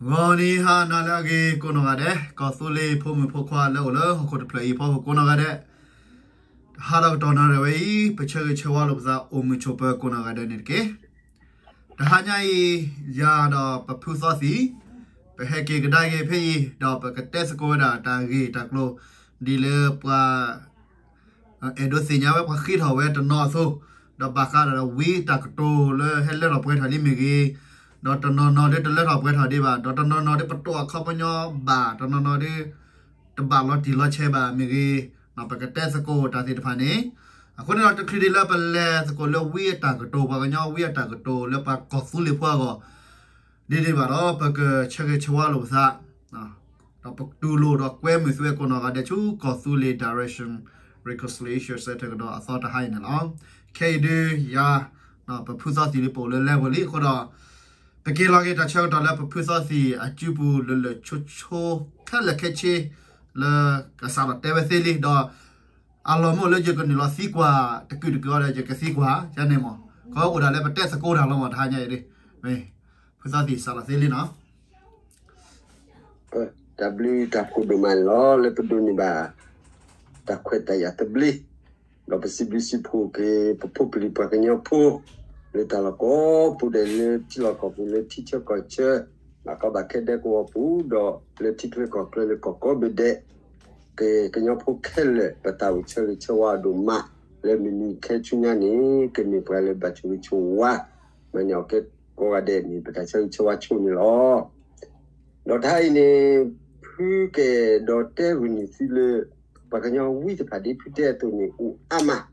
ဂီၤနံၤဟါနၤလၢအဂ့ၤကိးနီၢ်ဂၤဒဲး, ကီၢ်သူလ့ၤဖိမုၣ်ဖိခွါလၢအိၣ်လၢဟီၣ်ခိၣ်တဖျၢၣ်အံၤအဖီခိၣ်ကိးနီၢ်ဂၤဒဲး, တဟါဒီးကတီၢ်နၣ်ရံၣ်ဝဲအံၤ ပဆၢဂ့ၤဆၢဝါလိာ်ပသးအိၣ်မုာ်ဆိးပၢၤကိးနီၢ်ဂၤဒဲးန့ၣ်တက့ၢ်. တဟါညါအံၤ ယၤဒီးပဖုသီသံၣ် ပဟဲက့ၤကဒါက့ၤဖဲအံၤ ဒီးပကတဲသကိးဝဲဒၣ်တၢ်ဂ့ၢ်တၢ်ကျိၤ ဒ်လၢပှၤ အဲၣ်ဒိးသ့ၣ်ညါဝဲ ပှၤဃ့ထီၣ်ဝဲတနီၤအသိး, ဒီးဘၣ်ဃးဒီးဝံအတၢ်ကတိၤလၢဟဲလၢထီၣ်ပှဲၤထီၣ်လံမ့ၢ်ဂ့ၤ, ဒီးတနီၤနီၤဒ်တလၢထီၣ်ပှဲၤထီၣ်ဒံးဘၣ်, ဒီးတနီၤနီၤဒ်ပတိၢ်အခီပညီဘၣ်, တနီၤနီၤဒ် တဘၣ်လီၤတံၢ်လီၤဆဲးဘၣ်မ့ၢ်ဂ့ၤ, ပကတဲသကိးတၢ်သ့ၣ်တဖၣ်န့ၣ်, အဃိန့ၣ်ဒီး တချုးဒံးလၢပလဲၤသကိးလၢဝံအတၢ်ကတိၤ, ပှၤကညီဝံအတၢ်ကတိၤလၢပှၤကီၢ်သူလ့ၤဖိအဂီၢ် ဒ်န့ၣ်ဘၣ်ဒီး ပကဆၢဂ့ၤဆၢဝါလိာ်ပသး ဒီးပတူၢ်လိာ်ဒီးကွဲမုာ်သုဝဲကိးနီၢ်ဂၤဒဲး ဆူကီၢ်သူလ့ၤ Direction Reconciliation Centre ကဒီးအသီတဟါအံၤန့ၣ်လီၤ. ခဲအံၤဒုးယၤ ပဖုသီသံၣ်လံ ပအိၣ်လၢ level လံအဃိဒီး ပက့ၤလီၤက့ၤတၢ်ဆၢကတီၢ်လၢပဖုသီသံၣ်အစုပူၤ လၢလၢာ်ဆိဆိ ခဲလၢာ်ခဲဆ့ လၢကစးထီၣ်တဲဝဲသ့လံ, ဒီးအလီၢ်မ့ၢ်လၢယကနုာ်လီၤသံကွၢ်တကုာ်တကုာ်အီၤဒီး ယကသံကွၢ် ယၤန့ၣ်မး, ကအိၣ်ဒၣ်လၢပတဲသကိးတၢ်လီၤမး တဟါညါအံၤဒ် ဖုသီသံၣ် စးလီၤသ့လံနီၤ. တၢ်ဘျုးတၢ်ဖှိၣ်ဒိၣ်မးန့ၣ်လီၤ လၢပဒိးန့ၢ်ဘၣ် တၢ်ခွဲးတၢ်ယာ်သဘျ့, ဒီးပစံးဘျုးစံးဖှိၣ်က့ၤ ပဖိပလံၤပှၤကညီဖိ လၢတၢ်လီၢ်ကိးပူၤဒဲး လၢထံလီၢ်ကီၢ်ပူၤ လၢထံဆၢကီၢ်ဆၢ ဘၣ်ကီဘၣ်ခဲဒဲကဝီၤပူၤ ဒီးလၢထံချၢကီၢ်ချၢ လၢကီၢ်ကိးဘ့ၣ်ဒဲး ကကညီဖိခဲလၢာ် ပသးအိၣ်ဆၢဂ့ၤဆၢဝါအဒိၣ်မး, လၢမုၢ်နံၤခဲဆူညါန့ၣ် ကမ့ၢ်ပှၤလၢဘၣ်ဆိၣ်ဂ့ၤဆိၣ်ဝါ, မၤန့ၢ်အီၣ်ကဲကိးဂၤဒဲးန့ၣ် ပတၢ်ဆၢဂ့ၤဆၢဝါဆိန့ၣ်လီၤ. ဒီးတဟါအံၤန့ၣ် ဖုကအဲၣ်ဒိးတဲဂုာ်န့ၢ်သုလၢ ပှၤကညီဝံတဖၣ်ဒ်ဖုတဲအသိးန့ၣ် အိၣ်အါမး,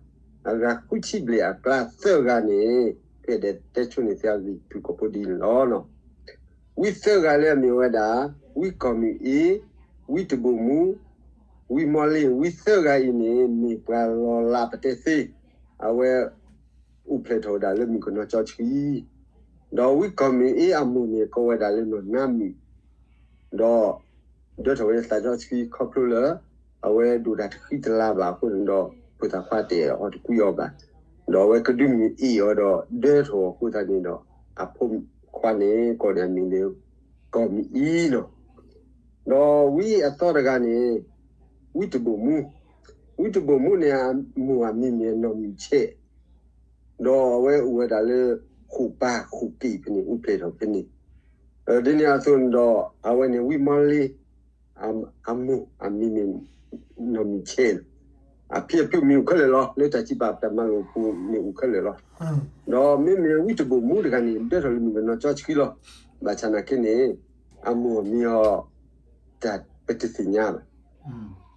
အဂၤဃုဆံဘျဲၣ်အကျါသၢဂၤန့ၣ် ကအဲၣ်ဒိးတဲဆိန့ၢ်သုအဂ့ၢ်ဖုၣ်ကိာ်ဖိဒ်န့ၣ်လီၤ. ဝံသၢဂၤလၢအမ့ၢ်ဝဲဒၣ် ဝံကီၢ်မုၢ်အ့, ဝံတဘိၣ်မူ, ဝံမီလ့, ဝံသၢဂၤအံၤန့ၣ် မ့ၢ်ပှၤလီၤလးပတဲသ့, အဝဲ အိၣ်ဖျဲၣ်ထီၣ်ဝဲဒၣ်လၢမုၣ်ကနီၤကၠီဆှံ, ဒီးဝံကီၢ်မုၢ်အ့အမိၢ်န့ၣ် ကိးဝဲဒၣ်လၢနီၢ်နါမုၣ်, ဒီး ဒၢထီၣ်ဝဲလၢသးစီဆှံခီဖျိလၢ အဝဲဒိၣ်တၢ်တဃံတလၤဘၣ်အဃိန့ၣ်ဒီး ဖိသၣ်ခွါတအဲၣ်အီၤတကွံအီၤဘၣ်, ဒီးအဝဲကဒုးမုၢ်အ့ၣ်အီၤဒီး ဒၢထီၣ်အဃိသတးန့ၣ်ဒီး အဖိခွါန့ၣ် ကိးန့ၢ်အမံၤလၢ ကီၢ်မုၢ်အ့လီၤ. ဒီးဝံအသီတဂၤန့ၣ် ဝံတဘိၣ်မူ, ဝံတဘိၣ်မူန့ၣ် အမိၢ်အမံၤမ့ၢ်နီၢ်မုၢ်ဆဲး, ဒီးအဝဲအိၣ်ဝဲဒၣ်လၢ ဃိာ်ပၤဃိာ်က့ၤဖဲန့ၣ် အိၣ်ဖျဲၣ်ထီၣ်ဖဲန့ၣ်, ဒ်န့ၣ်အသိးန့ၣ်ဒီး အဝဲန့ၣ်ဝံမီလ့ အမိၢ်အမံၤမ့ၢ် နီၢ်မုၢ်ဆဲးန့ၣ်, အဖံအဖုမ့ၢ်အိၣ်ခဲလၢာ်လီၤ, လၢတၢ်စံးပာ်တၢ်မၤလိာ်အပူၤမ့ၢ်အိၣ်ခဲလၢာ်လီၤ. ဒီးမ့မ့ၢ်ဝံတဘိၣ်မူတဂၤန့ၣ် ဒၢထီၣ်လၢမုၣ်ကနီၤကၠီဆှံလီၤ. ဘၣ်ဆၣ်နာ်က့န့ၣ် အမိၢ်အမံၤအီၤ တၢ်ပတသ့ၣ်ညါဘၣ်.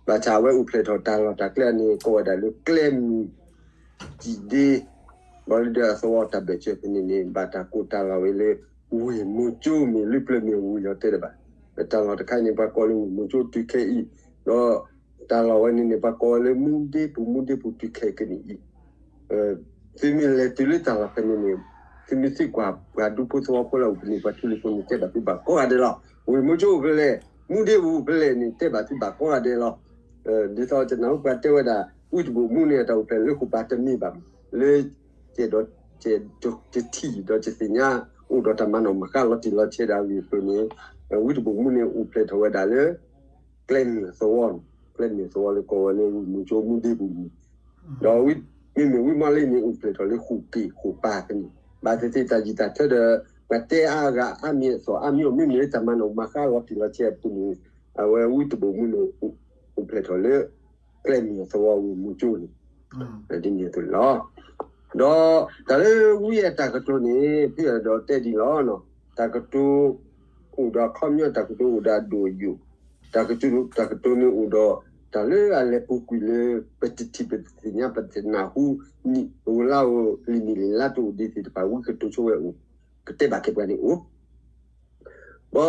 ဘၣ်ဆၣ်အဝဲအိၣ်ဖျဲၣ်ထီၣ်တၢ်လီၢ်တၢ်ကျဲန့ၣ် ကိးဝဲဒၣ်လၢကျဲမုၢ် တံၢ်ဒ့, ဘၣ်လၢဒၢအသဝီတၢ်ဘၢၣ်စၢၤဖဲန့ၣ်န့ၣ် ဘၣ်တၢ်ကိးတၢ်လီၢ်ဝဲလၢ ဝ့ၢ်မူကၠိမ့ၢ်လၢပျၢၤမ့ၢ်ဝံၤလီၤတဲတဘၣ်. တၢ်လီၢ်တခါန့ၣ် ပှၤကိးလၢဝ့ၢ်မူကၠိတုၤခဲအံၤ, ဒီးတၢ်လီၢ်ဝဲန့ၣ်န့ၣ် ပှၤကိးဝဲလၢမူဒ့ပူၤ မူဒ့ပူၤတုၤခဲကနံၣ်အံၤ သုမ့ၢ်လဲၤတုၤလၢတၢ်လီၢ်ဖဲန့ၣ်န့ၣ် သုမ့ၢ်သံကွၢ်ပှၤဒူဖိသဝီဖိလၢအိၣ်ဖဲန့ၣ် ပှၤထံလံၤဖိန့ၣ်တဲဘၣ်သုဘၣ်ကိးဂၤဒဲးလီၤ. ဝ့ၢ်မူကၠိအိၣ်ဖဲလဲၣ်, မူဒ့ပူၤအိၣ်ဖဲလဲၣ်န့ၣ် တဲဘၣ်သုဘၣ်ကိးဂၤဒဲးလီၤ. ဒ်သိးကနၢ်ဟူပှၤတဲဝဲဒၣ် ဝံတဘိၣ်မူန့ၣ် အတၢ်အိၣ်ဖျဲၣ်လၢဃိာ်ပၤတမ့ၢ်ဘၣ်, လၢ ကဲဒီး ကဲတထံၣ်ဒီးကသ့ၣ်ညါ အိၣ်ဒီးတၢ်မၤနီၣ်မၤဃါလီၤတံၢ်လီၤဆဲးဒၣ်အဂ့ၢ်အကျိၤန့ၣ် ဝံတဘိၣ်မူန့ၣ် အိၣ်ဖျဲၣ်ထီၣ်ဝဲဒၣ်လၢ ကျဲမုၢ်အသဝီန့ၣ်, ကျဲမုၢ်အသဝီလၢကိးဝဲလၢဝ့ၢ်မူကၠိမူဒ့ပူၤန့ၣ်, ဒီးမ့မ့ၢ်ဝံမီလ့န့ၣ် အိၣ်ဖျဲၣ်ထီၣ်လၢဃိာ်က့ၤဃိာ်ပၤဖဲန့ၣ်, ဘၣ်သ့ၣ်သ့ၣ်တၢ်ယံာ်တၢ်ထၢဒီး ပှၤတဲအါဂၤအါမံၤအသီၣ်အါမံၤအီၤ မ့မ့ၢ်လၢတၢ်မၤနီၣ်မၤဃါလီၤတံၢ်လီၤဆဲးအပူၤန့ၣ် အဝဲဝံတဘိၣ်မူန့ၣ် အိၣ်ဖျဲၣ်ထီၣ်လၢ ကျဲမုၢ်အသဝီဝ့ၢ်မူကၠိန့ၣ် ဒ်န့ၣ်အသိးန့ၣ်လီၤ. ဒီးတၢ်လၢဝံအတၢ်ကတိၤန့ၣ် ဖဲအံၤဒီးတဲဒ်လီၤ, တၢ်ကတိၤ အိၣ်ဒီးအခီပညီ တၢ်ကတိၤအိၣ်ဒီးအဒိၣ်အယိာ်, တၢ်ကတိၤ တၢ်ကတိၤန့ၣ်အိၣ်ဒီး တၢ်လၢအလဲၤပူၤကွံာ်လၢ ပတထံၣ်ပတသ့ၣ်ညါ ပတနၢ်ဟူ နံၣ်ဧိၤလါဧိၤ လံာ်နံၣ်လံာ်လါတအိၣ်ဒံးသ့ၣ်တဖၣ် ဝံကတိၤဆိဝဲအိၣ်, ကတဲဘၣ်က့ၤပှၤန့ၣ်အိၣ် ဒီး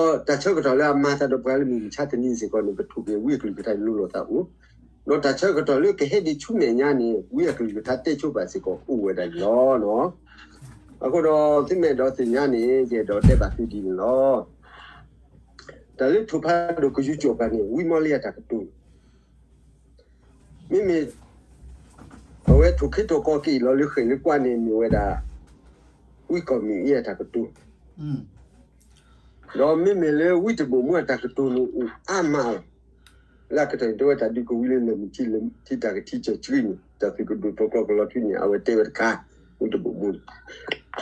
တၢ်ဆၢကတီၢ်လၢအမၤသးဒီးပှၤလၢမုၢ်မဆါတနံၤစ့ၢ်ကီးန့ၣ် ပထိၣ်က့ၤဝံအကလုၢ်ကထါလိၤလိာ်သးအိၣ်, ဒီးတၢ်ဆၢကတီၢ်လၢကဟဲဒံးဆူမဲာ်ညါန့ၣ် ဝံအကလုၢ်ကထါတဲဆိပာ်စ့ၢ်ကီးအိၣ်ဝဲဒၣ်လီၤ. အဃိဒီးသုမ့ၢ်အဲၣ်ဒိးသ့ၣ်ညါန့ၣ် ယအဲၣ်ဒိးတဲဘၣ်သုဒ်န့ၣ်လီၤ. တၢ်လၢထိၣ်ဖးဒိၣ်ကယူၤကၠီၣ်ပှၤန့ၣ် ဝံမီလ့အတၢ်ကတိၤ မ့မ့ၢ် အဝဲထိၣ်ခ့ထိၣ်ကီက့ၤလီၤလၢဃဲၣ်လၢကွၢ်န့ၣ် မ့ၢ်ဝဲဒၣ် ဝံကီၢ်မုၢ်အ့အတၢ်ကတိၤ, ဒီးမ့မ့ၢ်လၢဝံတဘိၣ်မူအတၢ်ကတိၤန့ၣ်အိၣ်အါမးလီၤ. လၢအကတီၢ်န့ၣ် တဲဝဲတၢ်ဒုးကဝံၤလၢလၢၢ်မုၢ်ထံ လၢၢ်မုၢ်ထံတၢ်ကထံၣ်ကၢၢ်ဆှံန့ၣ် တၢ်သုးကဒိၣ်ထီၣ်ကျီကလီၤထွံန့ၣ် အဝဲတဲဝဲတခါ, ဝံတဘိၣ်မူန့ၣ်.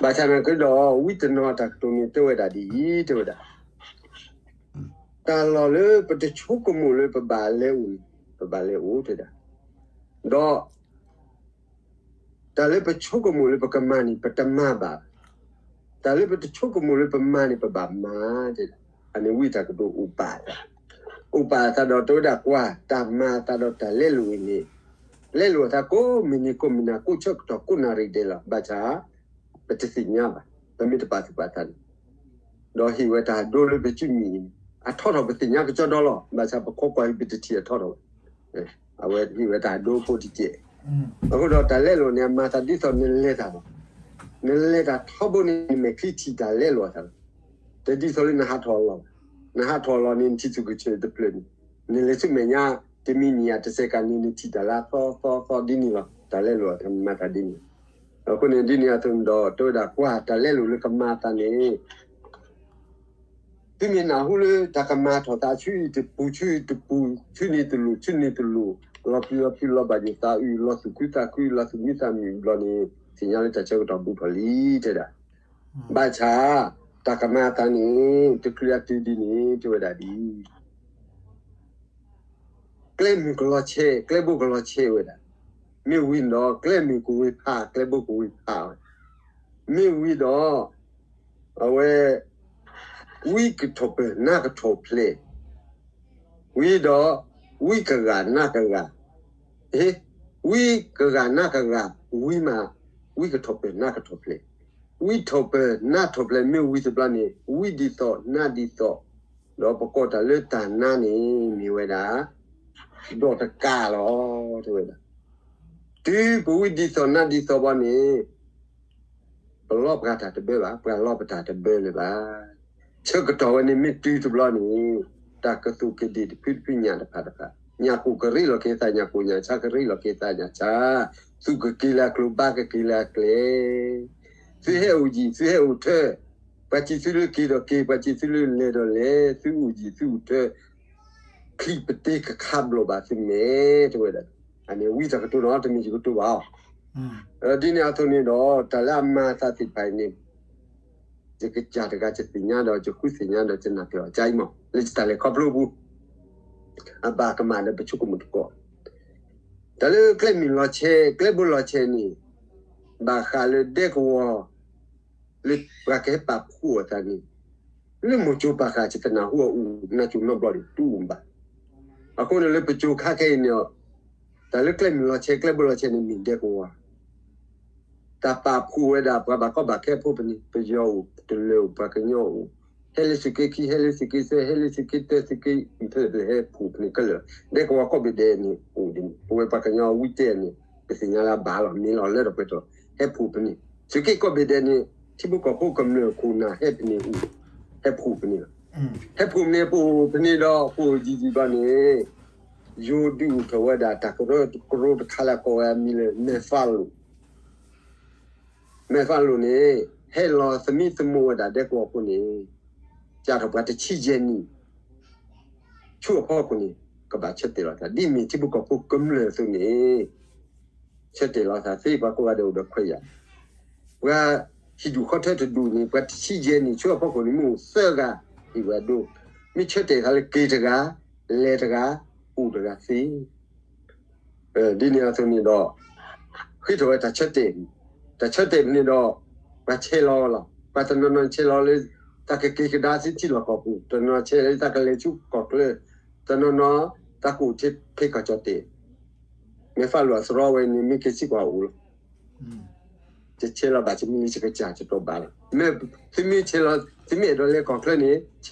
ဘၣ်ဆၣ်နာ်က့ဒီး ဝံတနီၤတၢ်ကတိၤန့ၣ် တဲဝဲဒၣ်ဒ်အံၤ, တဲဝဲဒၣ် တၢ်လီၢ်လၢပတဆိကမိၣ်လၢပဘၣ်လဲၤအိၣ်န့ၣ် ပဘၣ်လဲၤအိၣ်တဲဒၣ်, ဒီး တၢ်လၢပဆိကမိၣ်လၢပကမၤန့ၣ် ပတမၤဘၣ်. တၢ်လၢပတဆိကမိၣ်လၢပမၤန့ၣ် ပဘၣ်မၤတဲဒၣ်. အန့ၣ်ဝံတၢ်ကတိၤအိၣ်ပာ်အသး, အိၣ်ပာ်အသးဒီးတဲဝဲဒၣ်ကွၢ် တၢ်မၤအသးဒီးတၢ်လဲလိာ်အံၤန့ၣ်, လဲလိာ်အသးကိးမုၢ်နံၤကိးမုၢ်နၤ ကိးဆၢကတီၢ်ကိးနၣ်ရံၣ်ဒဲးလီၤ. ဘၣ်ဆၣ် ပတသ့ၣ်ညါဘၣ်, ပမ့ၢ်တပာ်သူၣ်ပာ်သးန့ၣ်, ဒီးဟ့ၣ်ဝဲတၢ်ဒိလၢပစုမုၢ်အံၤန့ၣ် အထီထီၣ်ပသ့ၣ်ညါကကီဒီလီၤ. ဘၣ်ဆၣ်ပခိးကွၢ်အံၤ ပတထံၣ်အထီထီၣ်ဘၣ်. အဝဲဟ့ၣ်ဝဲတၢ်ဒိဖိတကဲး. အဃိဒီးတၢ်လဲလိာ်န့ၣ် အမၤသးဒ်သိးနလဲၤတၢ်လီၤ. နလဲၤတၢ်ထီဘိန့ၣ် နမဲာ်ချံထံၣ်တၢ်လဲလိာ်အသးလီၤ. တဒ်သိးလၢနဟးထီၣ်လီၤ, နဟးထီၣ်လီၤန့ၣ် နထံၣ်သူၣ်ကဆၢၣ်တဖျၢၣ်န့ၣ်, နလဲၤဆူမဲာ်ညါ တမံၤနံၤဧါ တစဲးကးန့ၣ် နထံၣ်တၢ်လၢအသီသီသီဒ်န့ၣ်လီၤ. တၢ်လဲလိာ်အသးမၤသးဒ်န့ၣ်. အဃိန့ၣ်ဒ်န့ၣ်အသိးန့ၣ်ဒီး တဲဝဲဒၣ်ကွၢ်တၢ်လဲလိာ်လၢကမၤအသးန့ၣ် သုမ့ၢ်နၢ်ဟူလၢတၢ်ကမၤထီၣ်သးဆူအံၤတပူၤ ဆူအံၤတပူၤ ဆူန့ၣ်တလိၣ် ဆူန့ၣ်တလိၣ်, လီၤပျံၤလီၤဖုး လီၤဘၣ်ယိၣ်သးအုး လီၤသူၣ်ခုသးခု လီၤသူၣ်မံသးမုာ်ဘျီန့ၣ် သ့ၣ်ညါလၢတၢ်ဆၢကတီၢ်ဘူးထီၣ်လံတဲဒၣ်. ဘၣ်ဆၣ် တၢ်ကမၤအသးန့ၣ် တချုးအတုၤဒ်န့ၣ် တဲဝဲဒၣ်ဒ် ကျဲမုၢ်ကလီၤဆဲး ကျဲဘိကလီၤဆဲးဝဲဒၣ်. မ့ၢ်ဝံၤဒီး ကျဲမုၢ်ကဝ့ၤဖး ကျဲဘိကဝ့ၤဖးဝဲ. မ့ၢ်ဝံၤဒီး အဝဲ ဝံကထီၣ်ပၢၢ်နါကထီၣ်ဖျဲး, ဝံၤဒီး ဝံကဂၤနါကဂၤ, ဝံကဂၤနါကဂၤ, ဝံမး ဝံကထီၣ်ပၢၢ်နါကထီၣ်ဖျဲး, ဝံထီၣ်ပၢၢ်နါထီၣ်ဖျဲး မ့ၢ်ဝံၤတဘျီန့ၣ် ဝံဒ်သိးနါဒ်သိး, ဒီးပကိးတၢ်လၢတၢ်နါန့ၣ် မ့ၢ်ဝဲဒၣ် ဒီးတကးလီၤ တဲဝဲဒၣ်. တုၤပဝံဒ်သိးနါဒ်သိးဘၣ်န့ၣ် ပလီပှၤတၢ်တဘၢဘၣ်, ပှၤလီပတၢ်တဘၢလၢၤဘၣ်. ဆၢကတီၢ်ဝဲန့ၣ်မ့ၢ်တုၤတဘျီန့ၣ် တၢ်ကသူၣ်ကဒ့ၣ်တဖုတဖုညၣ်တဖၣ်တဖၣ်, ညၣ်ကိၣ်ကရ့လီၤက့ၤသးညၣ်ကိၣ် ညၣ်ဆါကရ့လီၤက့ၤသးညၣ်ဆါ, သူၣ်ကက့ၤလၢအကျိၤ ဘါကက့ၤလၢအကျဲ, သုဟဲအိၣ်ယံၤ သုဟဲအိၣ်ထၢ, ပှၤစံးသုလၢက့ၤဒီးက့ၤ ပှၤစံးသုလၢလဲၤဒီးလဲၤ, သုအိၣ်ယံၤသုအိၣ်ထၢ, ချံပတ့ကခးဘျီၣ်ဘၣ်သုမဲာ် တဲဝဲဒၣ်. အန့ၣ်ဝံတၢ်ကတိၤနီၤ တမ့ၢ်ယကတိၤဘၣ်အီၤ. ဒ်န့ၣ်အသိးန့ၣ်ဒီး တၢ်လၢအမၤအသးသ့ၣ်တဖၣ်အံၤန့ၣ် ယကစၢ်တဂၤယသ့ၣ်ညါဒီးယဃုသ့ၣ်ညါဒီးယနၢ်ပၢၢ်အီၤ ကါအံၤမး လၢယတၢ်လဲၤခီဖျိအပူၤ အဘၣ်ကမၣ်ဒီးပဆိကမိၣ်တကီး. တၢ်လၢကျဲမုၢ်လီၤဆဲး ကျဲဘိလီၤဆဲးန့ၣ် ဘၣ်ဃးလၢဒဲကဝီၤ လၢပှၤကဟဲပာ်ဖှိၣ်အသးန့ၣ် လၢမိၢ်ကၠိၤပာ်ဃာ် ယတနၢ်ဟူအအိၣ် နါကၠိၤနီတဘျီန့ၣ် တအိၣ်ဘၣ်. အဃိန့ၣ်လၢပကၠိၤခါခဲအံၤန့ၣ် တၢ်လၢကျဲမုၢ်လီၤဆဲး ကျဲဘိလီၤဆဲးန့ၣ် မ့ၢ်ဒဲကဝီၤ တၢ်ပာ်ဖှိၣ်ဝဲဒၣ် ပှၤဘၣ်ကီဘၣ်ခဲဖိဖဲန့ၣ် ပယီၤအိၣ် တလၢၤအိၣ် ပှၤကညီအိၣ်, ဟဲလၢသုးက့ခံ ဟဲလၢသုးက့သၢ ဟဲလၢသုးက့တၢ သုးက့ ဟဲဖှိၣ်ဖဲန့ၣ်ခဲလၢာ်. ဒဲကဝီၤကီၢ်ဘ့ၣ်ဒဲးန့ၣ်အိၣ်ဒ်န့ၣ် ပဝဲပှၤကညီဝံတဲန့ၣ် ပသ့ၣ်ညါလၢအဘၣ်လီၤ မ့ၢ်လီၤလၢထီၣ်ပှဲၤထီၣ် ဟဲဖှိၣ်ဖဲန့ၣ်. သုးက့ကီၢ်ဘ့ၣ်ဒဲးန့ၣ် ထံဖိကီၢ်ဖိကမျၢၢ်ခိၣ်နၢ်ဟဲဖဲန့ၣ်အိၣ် ဟဲဖှိၣ်ဖဲန့ၣ်လီၤ. ဟဲဖှိၣ်ဖဲန့ၣ် ပအိၣ်ဖဲန့ၣ်ဒီး ပအိၣ်ယံာ်ယံာ်ဘျီန့ၣ် ယိၤဒုးအိၣ်ထီၣ်ဝဲဒၣ်တၢ်ကရၢကရိတခါလၢအကိးဝဲအမံၤလၢ မဲာ်ဖးလိာ် မဲာ်ဖးလိာ်န့ၣ် ဟဲလီၤသမံသမိးဝဲဒၣ်ဒဲကဝီၤဖိန့ၣ် စးထီၣ်ပှၤတဆံယဲၢ်နံၣ် ဆူအဖီခိၣ်န့ၣ် ကဘၣ်ဆၢတဲာ်လီၤသး ဒ်မ့ၢ်ထံဖိကီၢ်ဖိကမျၢၢ်အသိးန့ၣ် ဆၢတဲာ်လီၤသးသ့ ပှၤကိးဂၤဒဲးအိၣ်ဒီးခွဲးယာ် ပှၤဟံၣ်ဒူၣ်ဃီထၢတဒူၣ်န့ၣ် ပှၤတဆံယဲၢ်နံၣ်ဆူအဖီခိၣ်န့ၣ် မ့ၢ်အိၣ်သၢဂၤ ဟ့ၣ်ဝဲဒိ မ့ၢ်ဆၢတဲာ်သးလၢက့ၤတဂၤ လဲၤတဂၤ အိၣ်တဂၤသ့ ဒ်န့ၣ်အသိးန့ၣ်ဒီး ဃ့ထီၣ်ဝဲတၢ်ဆၢတဲာ်, တၢ်ဆၢတဲာ်ဖဲန့ၣ်ဒီး ပှၤဆဲးလီၤလီၤ. ပှၤတနီၤနီၤဆဲးလီၤလၢ တၢ်ကက့ၤကဒါဆူထံလီၢ်ကီၢ်ပူၤ, တနီၤဆဲးလီၤလၢတၢ်ကလဲၤဆူကီၢ်ချၢ, တနီၤနီၤ တၢ်ကအိၣ်ထဲဖဲကီၢ်ကၠီၣ်တဲာ်, မဲာ်ဖးလိာ်အသရီဝဲန့ၣ် မ့ၢ်က့ၤစ့ၢ်ကီးအိၣ်လီၤ. ယဆဲးလီၤဘၣ် ယမ့ၢ်လၢယကစၢ်ယတီဘၣ်လီၤ. မ့ၢ်သုမ့ၢ်ဆဲးလီၤ သုမ့ၢ်အဲၣ်ဒိးလဲၤကီၢ်ချၢန့ၣ် တ့လီၤဃုာ်ဒီးတၢ်ဂီၤလၢအလီၤဂာ်ဒီး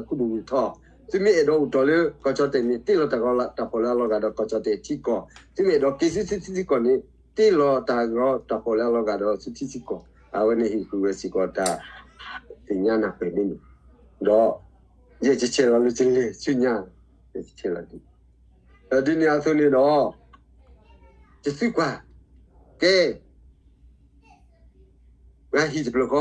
ခူဒိၣ်ဝံၤထီၣ်, သုမ့ၢ်အဲၣ်ဒိးအိၣ်တီၢ်လၢကီၢ်ကၠီၣ်တဲာ်န့ၣ် တ့လီၤတၢ်ဂီၤတၢ်ဖီၣ်လၢအလီၤဂာ်ဒီးကီၢ်ကၠီၣ်တဲာ်ထံကီၢ်, သုမ့ၢ်အဲၣ်ဒိးက့ၤဆူထံကီၢ်န့ၣ် တ့လီၤတၢ်ဂီၤတၢ်ဖီၣ်လၢအလီၤဂာ်ဒီးဆူထံထံကီၢ်, အဝဲန့ၣ်ဟ့ၣ်ဃုာ်ဝဲစ့ၢ်ကီးတၢ်သ့ၣ်ညါနၢ်ပၢၢ်န့ၣ်န့ၣ်, ဒီး ယဲယဆဲးလီၤလၢယလဲၤဆူညါ, ယဆဲးလီၤဒ် ဒ်န့ၣ်အသိးန့ၣ်ဒီး ယသံကွၢ်, ကဲ ပှၤဟံၣ်တဖျၢၣ်ဃ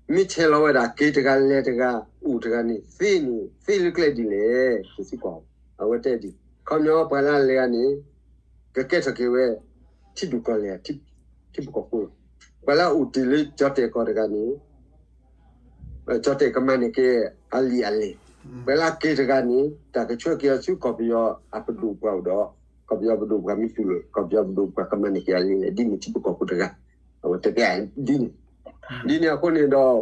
ီ, မ့ၢ်ဆဲးလီၤဝဲဒၣ်က့ၤတဂၤလဲၤတဂၤအိၣ်တဂၤန့ၣ် သ့န့ၣ် သ့လၢကျဲဒ်လဲၣ် တစံးကွၢ်, အဝဲတဲဒ်, ခီပညီပှၤလၢအလဲၤဂၤန့ၣ် ကကဲထီၣ်က့ၤဝဲ ထံဒူၣ်ကီၢ်လဲၢ် ထံဖိကီၢ်ဖိ, ပှၤလၢအအိၣ်တ့ၢ်လၢကၠီၣ်တဲၣ်ကီၢ်တဂၤန့ၣ် ကၠီၣ်တဲၣ်ကမၤန့ၢ်က့ၤအလံာ်အလဲၢ်, ပှၤလၢအက့ၤတဂၤန့ၣ် တၢ်ကဆှၢက့ၤအီၤဆူကီၢ်ပယီၤအပဒိၣ်ပှၢ်အိၣ်ဒီး ကီၢ်ပယီၤပဒိၣ်ပှၢ်မ့ၢ်တူၢ်လိာ် ကီၢ်ပယီၤပဒိၣ်ပှၢ်ကမၤန့ၢ်က့ၤအလံာ်လဲၢ် ဒ်န့ၣ်ထံဖိကီၢ်ဖိတဂၤ, အဝဲတဲပျးဒ်န့ၣ်, ဒ်န့ၣ်အဃိန့ၣ်ဒီး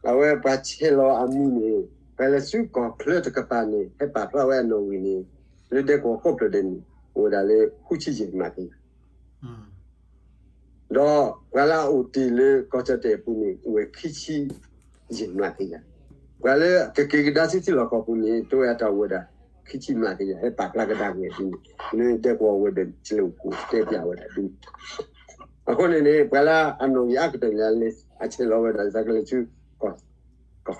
အဝဲပှၤဆဲးလီၤအမံၤန့ၣ် ပှၤလဲၤဆူကီၢ်ချၢတကပၤန့ၣ် ဟဲပာ်ဖျါဝဲအနီၣ်ဂံၢ်န့ၣ် လၢဒဲကဝီၤကိးဖျၢၣ်ဒဲးန့ၣ် အိၣ်ဝဲဒၣ်လၢဃုဆံယဲၢ်မျးကယၤ ဒီးပှၤလၢအအိၣ်တ့ၢ်လၢကီၢ်ကၠီၣ်တဲၣ်အပူၤန့ၣ် အိၣ်ဝဲခံဆံယဲၢ်မျးကယၤ, ပှၤလၢကက့ၤကဒါဆူထံလီၢ်ကီၢ်ပူၤန့ၣ် တအိၣ်ဝဲအတၢ်အိၣ်ဝဲဒၣ် ခံဆံမျးကယၤ ဟဲပာ်ဖျါကဒါက့ၤဒ်န့ၣ် လၢဒဲကဝီၤဝဲၤဒၢးကၠိအပူၤတဲပျးဝဲဒၣ်ဒ်န့ၣ်, အဃိန့ၣ်န့ၣ် ပှၤလၢအနီၣ်ဂံၢ်အါကတၢၢ်န့ၣ် အဆဲးလီၤဝဲဒၣ်သးကလဲၤဆူ ကီၢ်ချၢ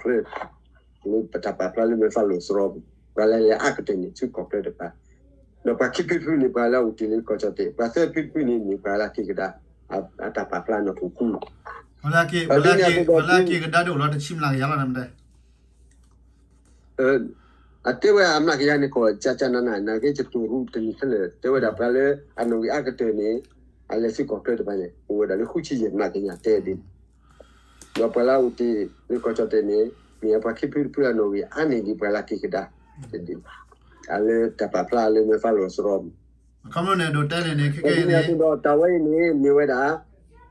လၢပတၢ်ပာ်ဖျါလၢမဲာ်ဖးလိာ်စရီပူၤ ပှၤလၢလဲၤအါကတၢၢ်န့ၣ် ဆူကီၢ်ချၢတကပၤ, ဒီးပှၤခံဖုတဖုန့ၣ် ပှၤလၢအအိၣ်တ့ၢ်လၢကီၢ်ကၠီၣ်တဲၣ်, ပှၤသၢဖုတဖုန့ၣ် မ့ၢ်ပှၤလၢက့ၤကဒါ အတၢ်ပာ်ဖျါနီၣ်ထီၣ်ပူၤ, ပှၤလၢက့ၤကဒါဒ်အိၣ်လီၤတဆံမျးကယၤလီၤ နမတဲ အတဲဝဲအမျးကယၤန့ၣ် ကီၢ်ကၠၢ်ကၠၢ်နးနး နာ်က့ ကတိၤရူတနံၤခဲလၢာ် တဲဝဲဒၣ်ပှၤလၢအနီၣ်ဂံၢ်အါကတၢၢ်န့ၣ် အလဲၤဆူကီၢ်ချၢတကပၤန့ၣ် အိၣ်ဝဲဒၣ်လၢဃုဆံယဲၢ်မျးကယၤတဲဒ်န့ၣ်, ဒီးပှၤလၢအအိၣ်တ့ၢ်လၢကီၢ်ကၠီၣ်တဲၣ်န့ၣ် မ့ၢ်အပှၤခံဖုတဖုအနီၣ်ဂံၢ်အါန့ၢ်ဒံးပှၤလၢက့ၤကဒါ တဒ်န့ၣ်, အလၢတၢ်ပာ်ဖျါလၢမဲာ်ဖးလိာ်စရီပူၤ ခီဖျိန့ၣ် ဒိးတဲန့ၣ်န့ၣ် ခဲကဲအံၤန့ၣ် ဒီးတၢ်ဝဲအံၤန့ၣ် မ့ၢ်ဝဲဒၣ်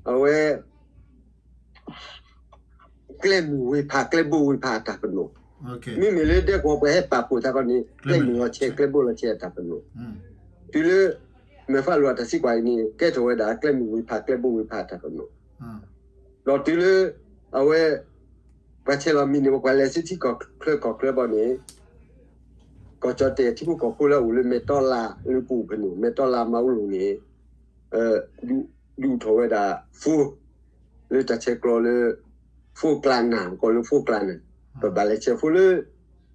အဝဲ ကျဲမုၢ်ဝ့ၤဖး ကျဲဘိဝ့ၤဖးအတၢ်ပနီၣ်, မ့မ့ၢ်လၢဒဲကဝီၤပှၤဟဲပာ်ဖှိၣ်သးခီန့ၣ် ကျဲမုၢ်လီၤဆဲး ကျဲဘိလီၤဆဲးအတၢ်ပနီၣ်, တုၤလၢ မဲာ်ဖးလိာ်အတၢ်သံကွၢ်အံၤန့ၣ် ကဲထီၣ်ဝဲဒၣ် ကျဲမုၢ်ဝ့ၤဖး ကျဲဘိဝ့ၤဖးအတၢ်ပနီၣ်, ဒီးတုၤလၢ အဝဲ ပှၤဆဲးလီၤမံၤန့ၣ် ပှၤလဲၤဆူထံကီၢ်ချၢကီၢ်ချၢဘီန့ၣ် ကီၢ်ကၠီၣ်တဲၣ်ထံဖိကီၢ်ဖိလၢအအိၣ်လၢမဲာ်တီလးလၢပအိၣ်ဖဲန့ၣ် မဲာ်တီလးမၤအူလိၤန့ၣ် ဒုးအိၣ်ထီၣ်ဝဲဒၣ် phone လၢတၢ်ဆဲးကျိးလၢ phone ကျါနၢ် ကိးလၢ phone ကျါနၢ် ပဘၣ်လဲၤဆဲး phone လၢ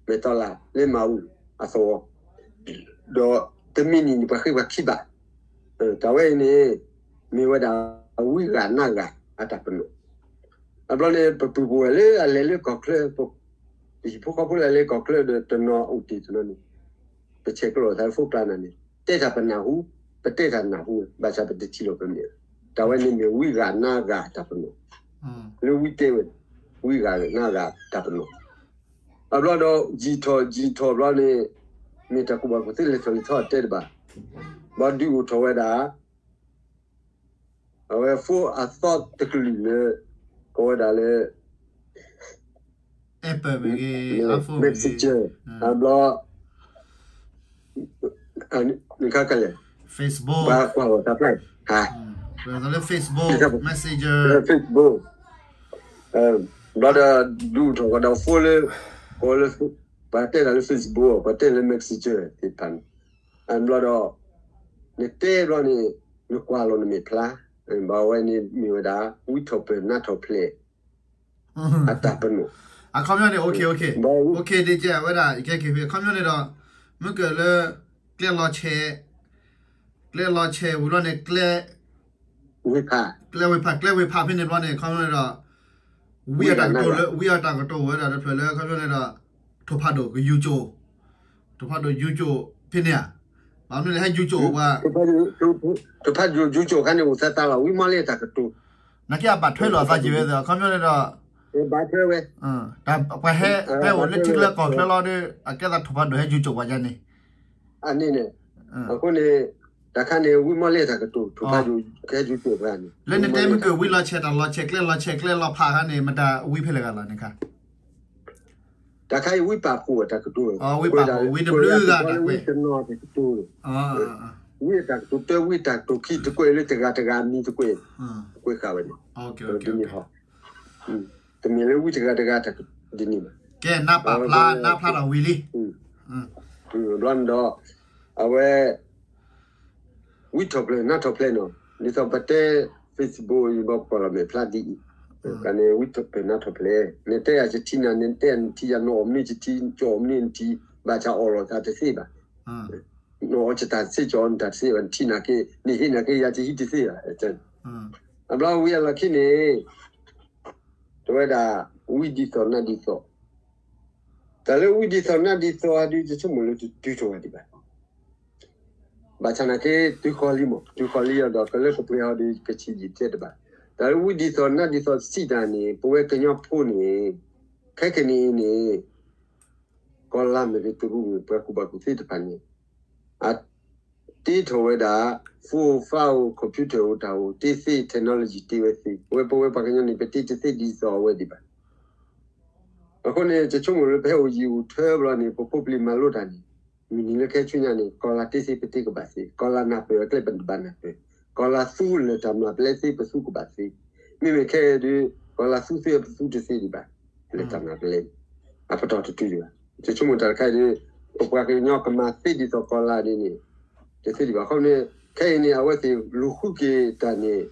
မဲာ်တီလးလၢမၤအူလိၤအသဝီ ဒီးတမံၤနံၤန့ၣ် ပှၤဃ့ပှၤခံဘၣ်, တၢ်ဝဲအံၤန့ၣ် မ့ၢ်ဝဲဒၣ်ဝံဂၤနါဂၤအတၢ်ပနီၣ်, အဘျီန့ၣ် ပပုၢ်ပဝဲၢ်လၢအလဲၤလၢကီၢ်ချၢ ပဟံၣ်ဖိဃီဖိလၢအလဲၤကီၢ်ချၢဒီးတနီၤအိၣ်တ့ၢ်တနီၤန့ၣ် ပဆဲးကျိးအသးလၢ phone ကျါနၢ်န့ၣ် တဲတၢ်ပနၢ်ဟူ, ပတဲတၢ်နၢ်ဟူဝဲ ဘၣ်ဆၣ်ပတထံၣ်လီၤပမဲာ်, တၢ်ဝဲန့ၣ်မ့ၢ်ဝံဂၤနါဂၤတၢ်ပနီၣ်, လၢဝံတဲဝဲ ဝံဂၤနါဂၤတၢ်ပနီၣ်, အဘျီဒီး ယံာ်ထီၣ်ယံာ်ထီၣ်ဘျီန့ၣ် မ့ၢ်တၢ်ကူၣ်ဘၣ်ကူၣ်သ့လဲၤထီၣ်လဲၤထီၣ်တဲတဘၣ်, ဘၣ်ဒုးအိၣ်ထီၣ်ဝဲဒၣ် အဝဲ phone အသီတကလုာ်လၢ ကိးဝဲဒၣ်လၢ Apple မ့ၢ်ဂ့ၤ iPhone မ့ၢ်ဂ့ၤ Messenger အဘျီ နခါကလဲၣ် Facebook ပှၤကွၢ်လီၤတၢ်ဖျါ လၢ Facebook Messenger Facebook ဘျီဒီး ဒုးအိၣ်ထီၣ်ကဒီး phone လၢ ကိးလၢ ပှၤတဲတၢ်လၢ Facebook ပှၤတဲလၢ Messenger သ့ၣ်တဖၣ်န့ၣ်, အဘျီဒီး နတဲဘျီန့ၣ် နကွၢ်လီၤနမဲာ်ဖျါ, ဘၣ်ဝဲန့ၣ်မ့ၢ်ဝဲဒၣ် ဝံထီၣ်ပၢၢ်နါထီၣ်ဖျဲး အတၢ်ပနီၣ်, အခီပညီန့ၣ် okay okay okay ဒ်ကဲဝဲဒၣ် ယကဲက့ၤဖဲ အခီပညီန့ၣ်ဒီး မ့ၢ်ကလၢ ကျဲလီၤဆဲး ကျဲလီၤဆဲးဝံၤဘျီန့ၣ် ကျဲ ဝ့ၢ်ဖး ကျဲဝ့ၢ်ဖး ကျဲဝ့ၢ်ဖးဖဲန့ၣ်ဘျီန့ၣ် အခီပညီန့ၣ်ဒီး ဝံအတၢ်ကတိၤလၢ ဝံအတၢ်ကတိၤဝဲဒၣ်တဖျၢၣ်လၢ အခီပညီန့ၣ်ဒီး ထိၣ်ဖးဒိၣ် ကယူၤကၠိၣ် ထိၣ်ဖးဒိၣ်ယူၤကၠိၣ်ဖဲန့ၣ်ဧါ, ဘၣ်မနုၤလဲၣ် ဟဲယူၤကၠိၣ်ပှၤ ထိၣ်ဖးဒိၣ်ယူၤကၠိၣ်ခါန့ၣ် အိၣ်သတးလီၤ ဝံမီၢ်လ့ၣ်အတၢ်ကတိၤ နာ်က့အဘၣ်ထွဲလိာ်အသးက့ၤဝဲသ့ၣ် အခီပညီန့ၣ်ဒီး ဘၣ်ထွဲဝဲ ပှၤဟဲ ဖဲအိၣ်လၢထံချၢကီၢ်ချၢလီၤဒီး အကဲသးထိၣ်ဖးဒိၣ်ဟဲယူၤကၠိၣ်ပှၤယါန့ၣ် အန့ၣ်န့ၣ် အဃိန့ၣ် တၢ်ခါန့ၣ် ဝံမီၢ်လ့ၣ်အတၢ်ကတိၤ ထိၣ်ဖးဒိၣ်ကဟဲယူၤကၠိၣ်ပှၤန့ၣ် လၢနတဲမ့ၢ်ကဝံလီၤဆဲးတၢ်လီၤဆဲး ကျဲလီၤဆဲး ကျဲလီၤဖးခါန့ၣ် မတၤဝံဖဲလဲၣ်ဂၤလီၤန့ၣ်ခါ တၢ်ခါအံၤဝံပာ်ဖှိၣ်အတၢ်ကတိၤ ဝံပာ်ဖှိၣ် ဝံတဘျုးဂၤတၢ်ကွဲး ဝံတနီၤတၢ်ကတိၤ ဝံအတၢ်ကတိၤတၢ ဝံအတၢ်ကတိၤခံ တကွဲးလၢတဂၤတဂၤမံၤတကွဲး ကွဲးဃာ်ဝဲန့ၣ် တမ့ၢ်လၢဝံတဂၤတဂၤတၢ်ကတိၤဒ်န့ၣ်ဘၣ် ကဲ နၢ်ပာ်ဖျါ နၢ်ဖျါထီၣ်ဝံၤလံ ဘျီန့ၣ်ဒီး အဝဲ ဝံထီၣ်ဖျဲးနါထီၣ်ဖျဲးနီၤ ဒ်သိးပတဲ Facebook အံၤ ဘၣ်ကွၢ်လီၤမဲာ်ဖျါဒ်အံၤ ကန့ၣ်ဝံထီၣ်ဖျဲးနါထီၣ်ဖျဲး နတဲယၤယထံၣ်နၤ နတဲနထံၣ်ယၤ နအီၣ်မ့ၢ်ယထံၣ် ယအီၣ်မ့ၢ်နထံၣ် ဘၣ်ဆၣ်အီၣ်လီၤတၢ်တသ့ဘၣ် နအီၣ်ယတၢ်တသ့ ယအီၣ်နတၢ်တသ့ဘၣ် နထံၣ်နၤက့ နဟ့ၣ်နၤက့ ယၤတဟံးတသ့ဘၣ် အဘျီဝံအလီၢ်ခံန့ၣ် တဝဲဒၣ် ဝံဒ်သိးနါဒ်သိး, တၢ်လၢဝံဒ်သိးနါဒ်သိးအဒုး ယဆိကမိၣ်လၢတတုၤထီၣ်ဝဲဒံးဘၣ်. ဘၣ်ဆၣ်နာ်က့ တုၤဃီၤလံမး, တုၤဃီၤလံအီၤဒီး ကလၢကပှဲၤအီၤဒီး ကဆံးယံာ်ထဲတဘၣ်. တၢ်လၢဝံဒ်သိးနါဒ်သိးစံးတၢ်န့ၣ် ပဝဲကညီဖိန့ၣ် ခဲကနံၣ်အံၤန့ၣ် ကီၢ်လါမဲာ်ရ့တရူးန့ၣ် ပှၤကူၣ်ဘၣ်ကူၣ်သ့တဖၣ်န့ၣ် အတ့ထီၣ်ဝဲဒၣ် phone အိၣ် ဖးအိၣ် computer အိၣ် တၢ်အိၣ် တ့သ့ technology တ့ဝဲသ့, ပဝဲပဝဲပှၤကညီန့ၣ် ပတ့တသ့ဒ်သိးအဝဲဒံးဘၣ်. အဃိန့ၣ် ယဆိကမိၣ်လၢပဟဲအိၣ်ယံာ်အိၣ်ထၢဘျီန့ၣ် ပဖိပလံၤမၤလိတၢ်န့ၣ် မုၢ်နံၤလၢခဲဆူညါန့ၣ် ကီၢ်လါတ့သ့ပတ့ကဘၣ်သ့, ကီၢ်လါနၢ်ပၢၢ်အကျဲပတဘၣ်နၢ်ပၢၢ်, ကီၢ်လါသူလၢာ်တၢ်မျၢ်ပလဲသ့ပသူကဘၣ်သ့, မ့မ့ၢ်ခဲအံၤဒုး ကီၢ်လါသူသ့ပသူတသ့ဒံးဘၣ်, လၢာ်တၢ်မျၢ်ပလဲန့ၣ် အပတီၢ်တတုၤဒံးဘၣ်. ယဆိကမိၣ်တၢ်တခါအံၤဒုး ပပှၤကညီကမၤသ့ဒ်သိးကီၢ်လါဒ်န့ၣ် တသ့ဒံးဘၣ်. အဃိန့ၣ် ခဲအံၤန့ၣ် အဝဲသ့ၣ်လူၤဃုက့ၤတၢ်န့ၣ်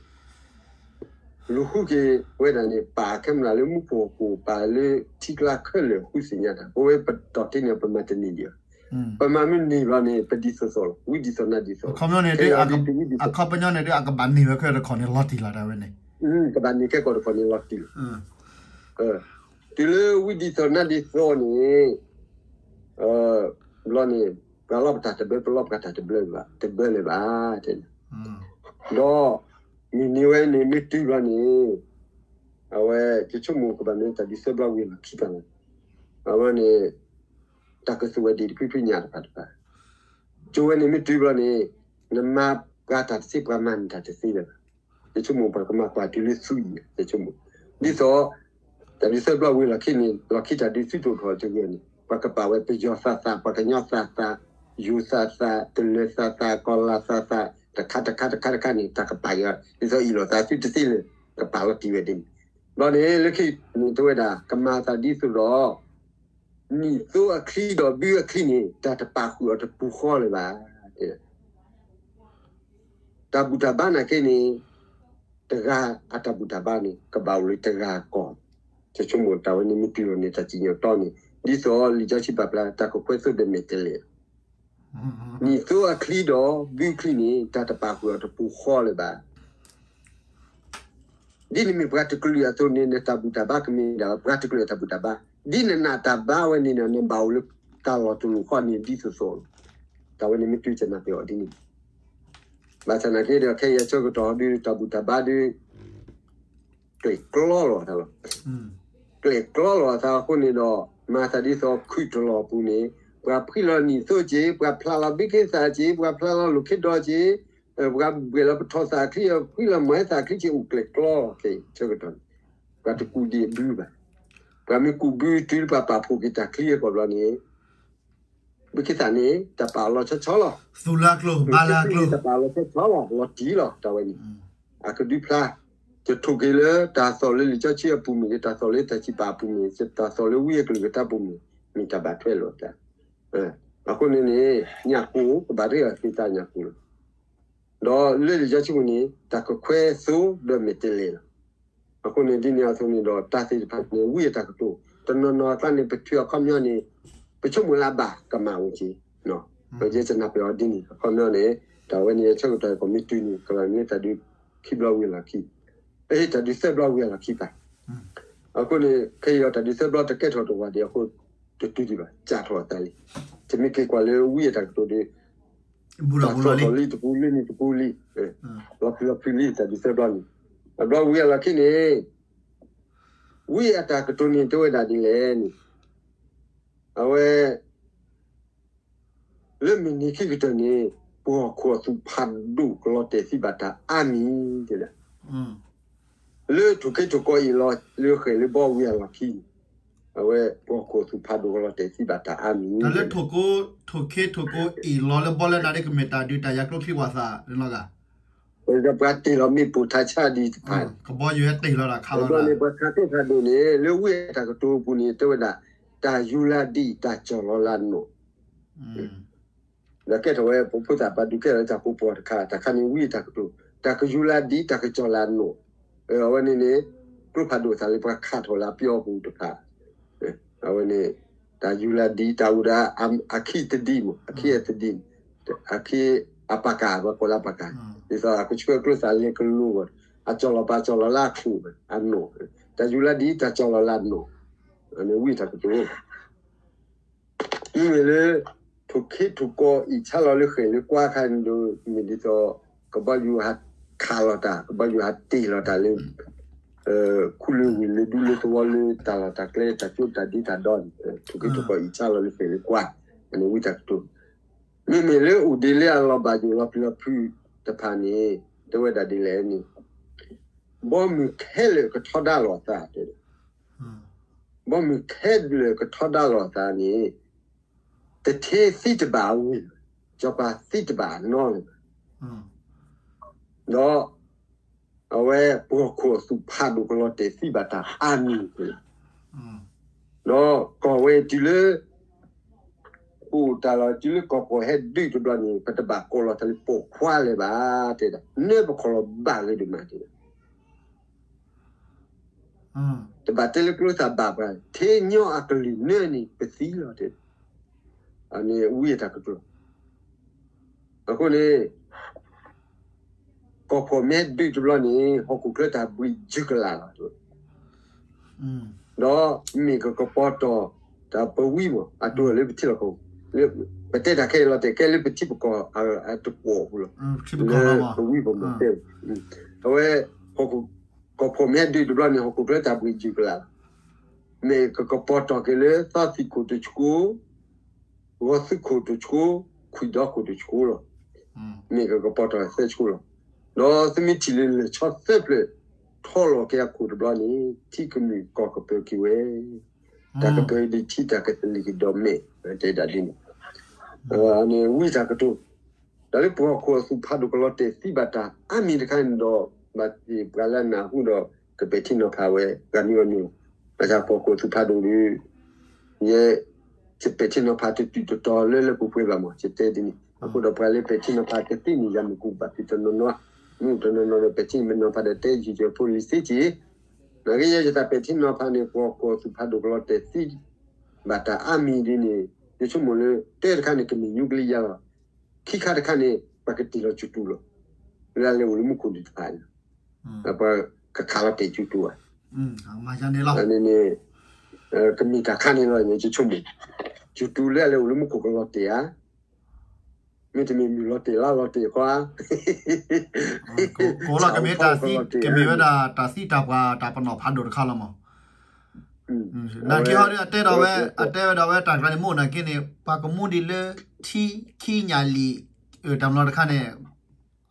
လူၤဃုက့ၤဝဲဒၣ်န့ၣ် ပာ်ခဲမုၢ်လၢ်လၢမူခိၣ်ဟီၣ်ခိၣ် ပာ်လၢထံကျါခဲလၢာ်ဃုသ့ၣ်ညါတၢ်, ပဝဲပတီၢ်တ့န့ၣ် ပမၤတန့ၢ်ဒံးဘၣ်. ပမၤမ့ၢ်န့ၢ်ဘျီန့ၣ် ပဒ်သိးသိးလီၤ, ဝံဒ်သိးနါဒ်သိးလီၤ. အခီပညီန့ၣ်ဒုး အခီပညီန့ၣ်ဒုး အကဘၣ်န့ၢ်ဝဲခဲတခီန့ၣ်လီၤတံၢ်လီၤ တၢ်ဝဲန့ၣ် ကဘၣ်န့ၢ်ခဲကီၢ်တခီန့ၣ်လီၤတံၢ်လီၤ. တုၤလၢဝံဒ်သိးနါဒ်သိးန့ၣ် ဘျီန့ၣ် ပှၤလီၢ်ပတၢ်တဘၢ ပလီၢ်ပတၢ်တဘၢလၢၤဘၣ်, တဘၢလၢၤဘၣ် တဲန့ၣ်. ဒီး မုၢ်နံၤဝဲန့ၣ်မ့ၢ်တုၤဘျီန့ၣ် အဝဲ ယဆိကမိၣ်ကဘၣ်မ့ၢ်တၢ်ဒုးသၢဘျီဝံၤလီၢ်ခံတၢ်လီၤ. အဝဲန့ၣ် တၢ်ကသူၣ်ဝဲဒံးတဖုဖုညၣ်တဖၣ်တဖၣ်, ကၠိဝဲန့ၣ်မ့ၢ်တုၤဘျီန့ၣ် နမၤပှၤတၢ်တသ့ ပှၤမၤနတၢ်တသ့လၢၤဘၣ်. ယဆိကမိၣ်ပှၤကမၤကွၢ်တုၤလၢသူအံၤ ယဆိကမိၣ်. ဒ်သိး တၢ်ဒုးသၢဘျီဝံၤလီၢ်ခံန့ၣ် လီၢ်ခံတၢ်ဒုးသုတအိၣ်ထီၣ်တဂ့ၤန့ၣ် ပှၤကပာ်ဝဲပယီၤသးသး ပှၤကညီသးသး ယိၤသးသး တလၢၤသးသး ကီၢ်လါသးသး တခါတခါတခါတခါန့ၣ် တၢ်ကပာ်က့ၤအီၤ ဒ်သိးအံၤလီၤသးသုတသ့လၢၤ ကပာ်လီၤတံၢ်ဝဲဒ်န့ၣ်. ဘျီန့ၣ် လၢခံန့ၣ်တဲဝဲဒၣ် ကမၤသးဒ်သိးဒီး နံၣ်သိအချံဒီးဘုအချံန့ၣ် တၢ်တပာ်ဃုာ်အီၤတပူၤဃီလၢၤဘၣ်. တၢ်ဘူၣ်တၢ်ဘါနာ်က့န့ၣ် တဂၤအတၢ်ဘူၣ်တၢ်ဘါန့ၣ် ကဘၣ်အိၣ်လၢတဂၤအကီၢ်. ယဆိကမိၣ်တၢ်ဝဲန့ၣ်မ့ၢ်တုၤလီၤန့ၣ် တၢ်စံၣ်ညီၣ်တီန့ၣ် ဒ်သိးလံာ်စီဆှံပာ်ဖျါ တၢ်ကခွဲသိဒီးမဲာ်တဲးလဲး နံၣ်သိအချံဒီးဘုချံန့ၣ် တၢ်တပာ်ဃုာ်အီၤတပူၤဃီလၢၤဘၣ်. ဒ်နမ့ၢ်ပှၤတကလုာ်အသိးန့ၣ် နတၢ်ဘူၣ်တၢ်ဘါကမ့ၢ်ဒၣ်ဝဲ ပှၤတကလုာ်အတၢ်ဘူၣ်တၢ်ဘါ, ဒ်နနာ်တၢ်ဘါဝဲန့ၣ် နဘၣ်အိၣ်လၢတၢ်လီၢ်တလီၢ်ဃီန့ၣ် ဒ်သိးသိးလီၤ. တၢ်ဝဲန့ၣ်မ့ၢ်တုၤကနၣ်ပၢၢ်အီၤဒ်န့ၣ် ဘၣ်ဆၣ်နာ်က့ဒီး ခဲအံၤအဆၢကတီၢ်ဒုး တၢ်ဘူၣ်တၢ်ဘါဒုး ကျဲၣ်ကျီလီၤအသးလီၤ. ကျဲၣ်ကျီလီၤအသးအဃိန့ၣ်ဒီး မၤသးဒ်သိးခုၣ်တလီၢ်အပူၤန့ၣ် ပှၤဖှံလီၤနံၣ်သိက့ၤ, ပှၤဖျါလီၤဘုခ့သၣ်က့ၤ, ပှၤဖျါလီၤလိာ်ခ့ဒီက့ၤ, ပှၤဘှဲးလီၤပထီၣ်သၣ်ချံ, ဖှံလီၤမၤဟဲသၣ်ချံက့ၤ အိၣ်ကျဲၣ်ကျီလီၤခဲအံၤဆၢကတီၢ်န့ၣ် ပှၤတကူၣ်ဒံးဘုဘၣ်. ပှၤမ့ၢ်ကူၣ်ဘုတုၤလၢပှၤပာ်ဖှိၣ်က့ၤတၢ်ချံအဂီၢ်ဘျီန့ၣ် ဘုခ့သၣ်န့ၣ် တၢ်ပာ်အီၤလီၤဆီဆီလီၤ. သူၣ်လၢအကျိၤ ဘုခ့သၣ်န့ၣ် ဘါလၢအကျိၤ တၢ်ပာ်အီၤလီၤဆီဆီလီၤ လီၤတံၢ်လီၤ တၢ်ဝဲန့ၣ်. အကဒုဖျါ ယထိၣ်က့ၤလၢတၢ်သီၣ်လၢလံာ်စီဆှံအပူၤမ့ၢ်ဂ့ၤ, တၢ်သီၣ်လၢတၢ်စံးပာ်အပူၤမ့ၢ်ဂ့ၤ, တၢ်သီၣ်လၢဝံအကလုၢ်ကထါပူၤမ့ၢ်ဂ့ၤ, မ့ၢ်တၢ်ဘၣ်ထွဲလိာ်သး. အဃိန့ၣ်န့ၣ် ညၣ်ကိၣ် ကဘၣ်တ့ၢ်အီၤသ့တၢ်ညၣ်ကိၣ်လီၤ. ဒီးလၢလံာ်စီဆှံပူၤန့ၣ် တၢ်ကခွဲသိဒီးမဲာ်တဲးလဲးလီၤ. အဃိန့ၣ် ဒ်န့ၣ်အသိးန့ၣ်ဒီး တၢ်သ့ၣ်တဖၣ်န့ၣ် ဝံအတၢ်ကတိၤ တနီၤနီၤအကျါန့ၣ် ပထုးအခီပညီန့ၣ် ပဆိကမိၣ်လၢအဘၣ်ကမၣ်အိၣ်က့ၤ, ပကဲကနၢ်ပၢၢ်အီၤဒ်န့ၣ် အခီပညီန့ၣ် တၢ်ဝဲန့ၣ်အဆၢကတီၢ် ပမ့ၢ်တုၤန့ၣ် ကဘၣ်မ့ၢ်တၢ်ဒုးခံဘျီဝံၤအလီၢ်ခံ, အဟ့ၣ်တၢ်ဒုးသၢဘျီဝံၤအလီၢ်ခံဘၣ်. အဃိန့ၣ် ခဲအံၤအီၤတၢ်ဒုးသၢဘျီတကဲထီၣ်တဝၢ်ဒံးအဃိ တတုၤဒံးဘၣ် စးထီၣ်အသးလံ. တမ့ၢ်က့ၤကွၢ်လၢဝံအတၢ်ကတိၤဒီး တၢ်သီၣ်ထီၣ်လံတပူၤလံန့ၣ်တပူၤလံ, လီၤဖုးလီၤဖုးလံတၢ်ဒုးသၢဘျီန့ၣ်, အဘျီဝံၤအလီၢ်ခံန့ၣ် ဝံအတၢ်ကတိၤန့ၣ်တဲဝဲဒၣ်ဒ်လဲၣ်န့ၣ်, အဝဲ လၢမုၢ်နံၤခံကတၢၢ်န့ၣ် ပှၤဟီၣ်ခိၣ်အသူၣ်ဖးဒိၣ်ကလီၤတဲာ်သံဘၣ်တၢ်အါမံၤ, လၢထိၣ်က့ထိၣ်ကီအ့ၣ်လီၤလၢဃဲၣ်လၢဘီဝံအလီၢ်ခံန့ၣ်, အဝဲပှၤဟီၣ်ခိၣ်အသူၣ်ဖးဒိၣ်ကလီၤတဲာ်သံဘၣ်တၢ်အါမံၤ, တၢ်လၢထိၣ်က့ထိၣ်ကီအ့ၣ်လီၤလၢဘီလၢနၤဒ်ကမ့ၢ်တၢ်ဒုးတၢ်ယၤကျိချံဝၣ်သၣ်န့ၣ်လီၤဂာ် ပှၤတ့ၢ်လီၤမ့ၣ်ပိၢ်ထးဆါဒံးတဖၣ်, ကဘီယူၤဟဲတ့ၢ်လီၤတၢ်ခးလီၤတၢ်, ပှၤခးသ့ၣ်ဖးဒိၣ်န့ၣ် လၢဝံအတၢ်ကတိၤအပူၤန့ၣ် တဲဝဲဒၣ် တၢ်ယူၤလၢဒံး တၢ်ကၠီၣ်လီၤလၢအနိး, ဒီးကဲထီၣ်ဝဲ ပဖိသၣ်ပှၤဒုးကဲထီၣ်လၢတၢ်ကိးပီၤတခါ, တၢ်ခါန့ၣ်ဝံအတၢ်ကတိၤ, တၢ်ကယူၤလၢဒံး တၢ်ကကၠီၣ်လၢအနိး, အဝဲန့ၣ်န့ၣ် ကျိဖးဒိၣ်သးလၢပှၤခးထီၣ်လၢအပျီပူၤတဖၣ် အဝဲန့ၣ် တၢ်ယူၤလၢဒံး တၢ်အိၣ်ဒီးအခံတဒံးမး အခံအတဒံး, အခံအပာ်ကၢ် ပှၤကိးလၢအပာ်ကၢ်, ဒ်သိးအကဆှၢကျိသၣ်လဲၤကလိၤဘၣ်, အကၠီၣ်လီၤပာ်ကၠီၣ်လီၤလၢအချိၣ် အနိး, တၢ်ယူၤလၢဒ်တၢ်ကၠီၣ်လီၤလၢနီၢ်, အန့ၣ်ဝံတၢ်ကတိၤ မ့မ့ၢ်လၢ ထိၣ်ခ့ထိၣ်ကီအံၣ်ဆါလီၤလၢဃဲၣ်လၢကွါခါန့ၣ်ဒီး မ့ၢ်ဒ်သိး ကဘီယူၤဟးခးလီၤတၢ် ကဘီယူၤဟးတ့ၢ်လီၤတၢ်လၢ ခူလၢဝ့ၢ်လၢဒူလၢသဝီလၢတၢ်လီၢ်တၢ်ကျဲ တၢ်ကၠိတၢ်ဒ့တၢ်ဒီန့ၣ် ထိၣ်ခ့ထိၣ်ကီအံၣ်ဆါလီၤလၢဃဲၣ်လၢကွါ အန့ၣ်ဝံတၢ်ကတိၤ မ့မ့ၢ်လၢအိၣ်ဒံးလၢအလီၤဘၣ်ယိၣ်လီၤပျံၤလီၤဖုးတဖၣ်န့ၣ် တဲဝဲဒၣ်ဒ်လဲၣ်န့ၣ် ဘီမုၢ်ခဲလၢာ်ကထီဒါလိာ်အသးတဲ ဘီမုၢ်ခဲလၢာ်ကထီဒါလိာ်အသးန့ၣ် တထ့သံတဘၣ်အဝ့ၢ်လၢၤဘၣ်, စီၤပၤသံတဘၣ်အနီလၢၤဘၣ်. ဒီး အဝဲပှၤဟီၣ်ခိၣ်အသူၣ်ဖးဒိၣ်ကလီၤတဲာ်သံဘၣ်တၢ်အါမံၤန့ၣ်, ဒီးကီၢ်ဝဲတုၤလၢ အိၣ်တၢ်လီၤတုၤလၢကီၢ်ပှီၢ်ဟဲဒုးတဘျီန့ၣ် ပတဘၣ်ကိးလီၤတၢ်လၢပိာ်ခွါလၢၤဘၣ်တဲဒၣ် နၢပခီၣ်လီၤဘၣ်ဂ့ၤဒိၣ်မးတဲဒၣ် တဘၣ်တဲလၢကျိသၣ်ဘၣ်ပှၤ ထ့ညီအကလုၢ်နၢန့ၣ် ပသံလီၤတဲ, အန့ၣ်ဝံအတၢ်ကတိၤ, အဃိန့ၣ် ကီၢ်ခိၣ်မ့ၢ်ဒုးတဘျီန့ၣ် ဟီၣ်ခိၣ်ချၢတၢ်ဘှံးယုၢ်ကလာ်လီၤ, ဒီးမ့ၢ်ကကပီၤတီၢ် တၢ်ပဝံမး အတိၢ်လၢပထံလီၢ်ကီၢ်ပူၤ, ပတဲတၢ်ခဲအံၤလီၤတဲာ် ကဲလၢပထံပကီၢ်အတကွီၢ်အပူၤလီၤ, လၢပဝံပမီၢ်တဲ, အဝဲ ကီၢ်ခိၣ်မ့ၢ်ဒုးတဘျီန့ၣ် ဟီၣ်ခိၣ်ချၢတၢ်ဘှံးယုၢ်ကလာ်လီၤ, မ့ၢ်ကကပီၤတီၢ်က့ၤလၢသီသံၣ်ခိၣ်တဆှိ ဂီၤသုးခိၣ်တဆှိ, ခွံဒီခိၣ်တဆှိလီၤ, မ့ၢ်ကကပီၤတီၢ်သၢဆှိလီၤ, ဒီးသုမ့ၢ်ထံၣ်လၢလၢၢ်ဆီသၢဖျၢၣ် ထီၣ်လီၤက့ၤအခိၣ်တဘျီန့ၣ် ထံကမုၢ်ကီၢ်ကပၢၤက့ၤဝဲ, တၢ်ကပၢၤဒ်ထံတၢ်ကသလံၤကဒီးမဲာ် တဲဒၣ်ဒ်န့ၣ်, န့ၣ်ဝံတၢ်ကတိၤ တၢ်လၢပှၤဟီၣ်ခိၣ်အသူၣ်ဖးဒိၣ်ကလီၤတဲာ်သံဘၣ်တၢ်အါမံၤတခါန့ၣ်ဒီး ဘၣ်သ့ၣ်ပှၤလၢအနၢ်ဟူဒီး ကပဲာ်ထံနီၤဖးဝဲ ဂၤနံၤအီၤန့ၣ်, ဘၣ်ဆၣ်ပှၤဟီၣ်ခိၣ်အသူၣ်ဖးဒိၣ်ဒီး ယဲ ယပဲာ်ထံနီၤဖးတတုၤတတီၤလၢလၢပှဲၤပှဲၤဘၣ်မး ယတဲဒ်န့ၣ်, အဃိဒီးပှၤလၢပဲာ်ထံနီၤဖးတသ့န့ၣ် ယမ့ၢ်ကူၣ်ဘၣ်သုတနီၤနီၤ, မ့ၢ်တနီၤနီၤဒီးပဲာ်ထံနီၤဖးဒီးတဲယံာ်ယဲၢ်ဖိလံၤသ့က့ၤ, နာ်က့ယဲယတၢ်ပဲာ်ထံနီၤဖးန့ၣ် ပှၤဟီၣ်ခိၣ်အသူၣ်ဖးဒိၣ်ကလီၤတဲာ်သံ ဘၣ်တၢ်အါမံၤဒ်န့ၣ် ယဆိကမိၣ်လၢ တၢတခါန့ၣ် ကမ့ၢ်ယူကလံယါလီၤ, ခံခါတခါန့ၣ် ပှၤကတ့ၢ်လီၤကၠူတူလီၤ, လၢအလဲၤအိၣ်လၢမူခိၣ်ဒံးတဖၣ်န့ၣ်, ပှၤကခးလီၤတဲာ်ကၠူတူဧါ, မ့ၢ်န့ၣ် ကမ့ၢ်တၢ်ခါန့ၣ်လီၤန့ၣ် ယဆိကမိၣ်, ကၠူတူလၢအလဲၤအိၣ်လၢမူခိၣ်ကလီၤတဲာ်ဧါ, မ့တမ့ၢ်မုၢ်လီၤတဲာ်လါလီၤတဲာ်ခီဧါ, ကိးလီၤကမ့ၢ်တၢ်သံ ကမ့ၢ်ဝဲဒၣ်တၢ်သံတၢ်ပှၢ်တၢ်ပနီၣ်ဖးဒိၣ်တခါလီၤမး, နာ်က့ဟီဒီး အတဲဒၣ်ဝဲ အတဲဝဲဒၣ်ဝဲတၢ်ကျါန့ၣ် မိၢ်နာ်က့န့ၣ် ပှၤကမူဒံးလၢထံခံညၣ်လံာ် တၢ်မလီၤတခါန့ၣ်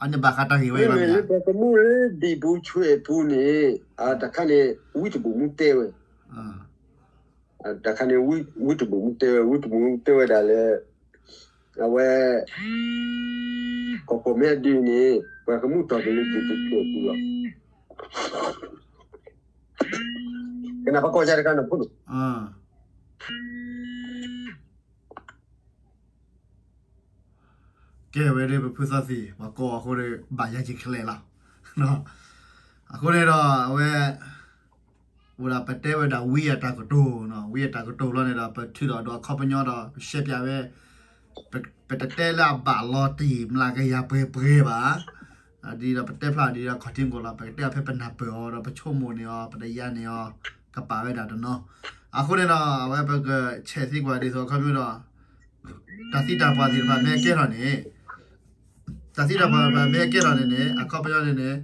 အန့ၣ်ဘၣ်ဃးတၢ်ဂ့ၢ်ဝဲအံၤလီၤမ့ၢ်ဧါ, မ့မ့ၢ်လၢပှၤကမူလၢဒံၣ်ပူၤဆွဲၣ်ပူၤန့ၣ် တၢ်ခါန့ၣ် ဝံတဘိၣ်မူတဲဝဲ, တၢ်ခါန့ၣ် ဝံတဘိၣ်မူတဲဝဲ ဝံတဘိၣ်မူတဲဝဲဒၣ်လၢ အဝဲ ကီၢ်ခိၣ်မ့ၢ်ဒုးန့ၣ် ပှၤကမူတီၢ်က့ၤလၢဒံၣ်ပူၤဆွဲၣ်ပူၤလီၤ, ကနၣ်ပှၤကိးယါတခါန့ၣ်ဖိဒိၣ် ကဲဝဲဒၣ်ပဖုသီသံၣ် ပှၤကိးအဃိန့ၣ် ဘၣ်ယၤက့ၤခဲလၢာ်လီၤ, အဃိန့ၣ်ဒီး အဝဲ အိၣ်ဒၣ်ပတဲဝဲဒၣ်ဝံအတၢ်ကတိၤ, ဝံအတၢ်ကတိၤလီၤန့ၣ်ဒီး ပထုးဒီးဒီးအခီပညီဒီး ပရှဲပၠးဝဲ ပတတဲလၢအဘၣ်လီၤတံၢ်မျးကယၤပှဲၤပှဲၤဘၣ်, ဒ်ဒီးပတဲဖျါဒ်ဒီးခီၣ်ထံးကိၣ်လီၤ ပကတဲအီၤဖဲပနၢ်ပၢၢ်အီၤဒီး ပဆိကမိၣ်န့ၢ်အီၤ ပတယာ်န့ၢ်အီၤ ကပာ်ဝဲဒၣ်တနီၤ, အဃိန့ၣ်ဒီး အဝဲပကဆဲးသံကွၢ်ဒ်သိးအခီပညီဒီး တၢ်သံတၢ်ပှၢ်သ့ၣ်တဖၣ်မ့ၢ်ကဲထီၣ်န့ၣ်, တၢ်သံတၢ်ပှၢ်မ့ၢ်ကဲထီၣ်န့ၣ်န့ၣ် အခီပညီန့ၣ်န့ၣ်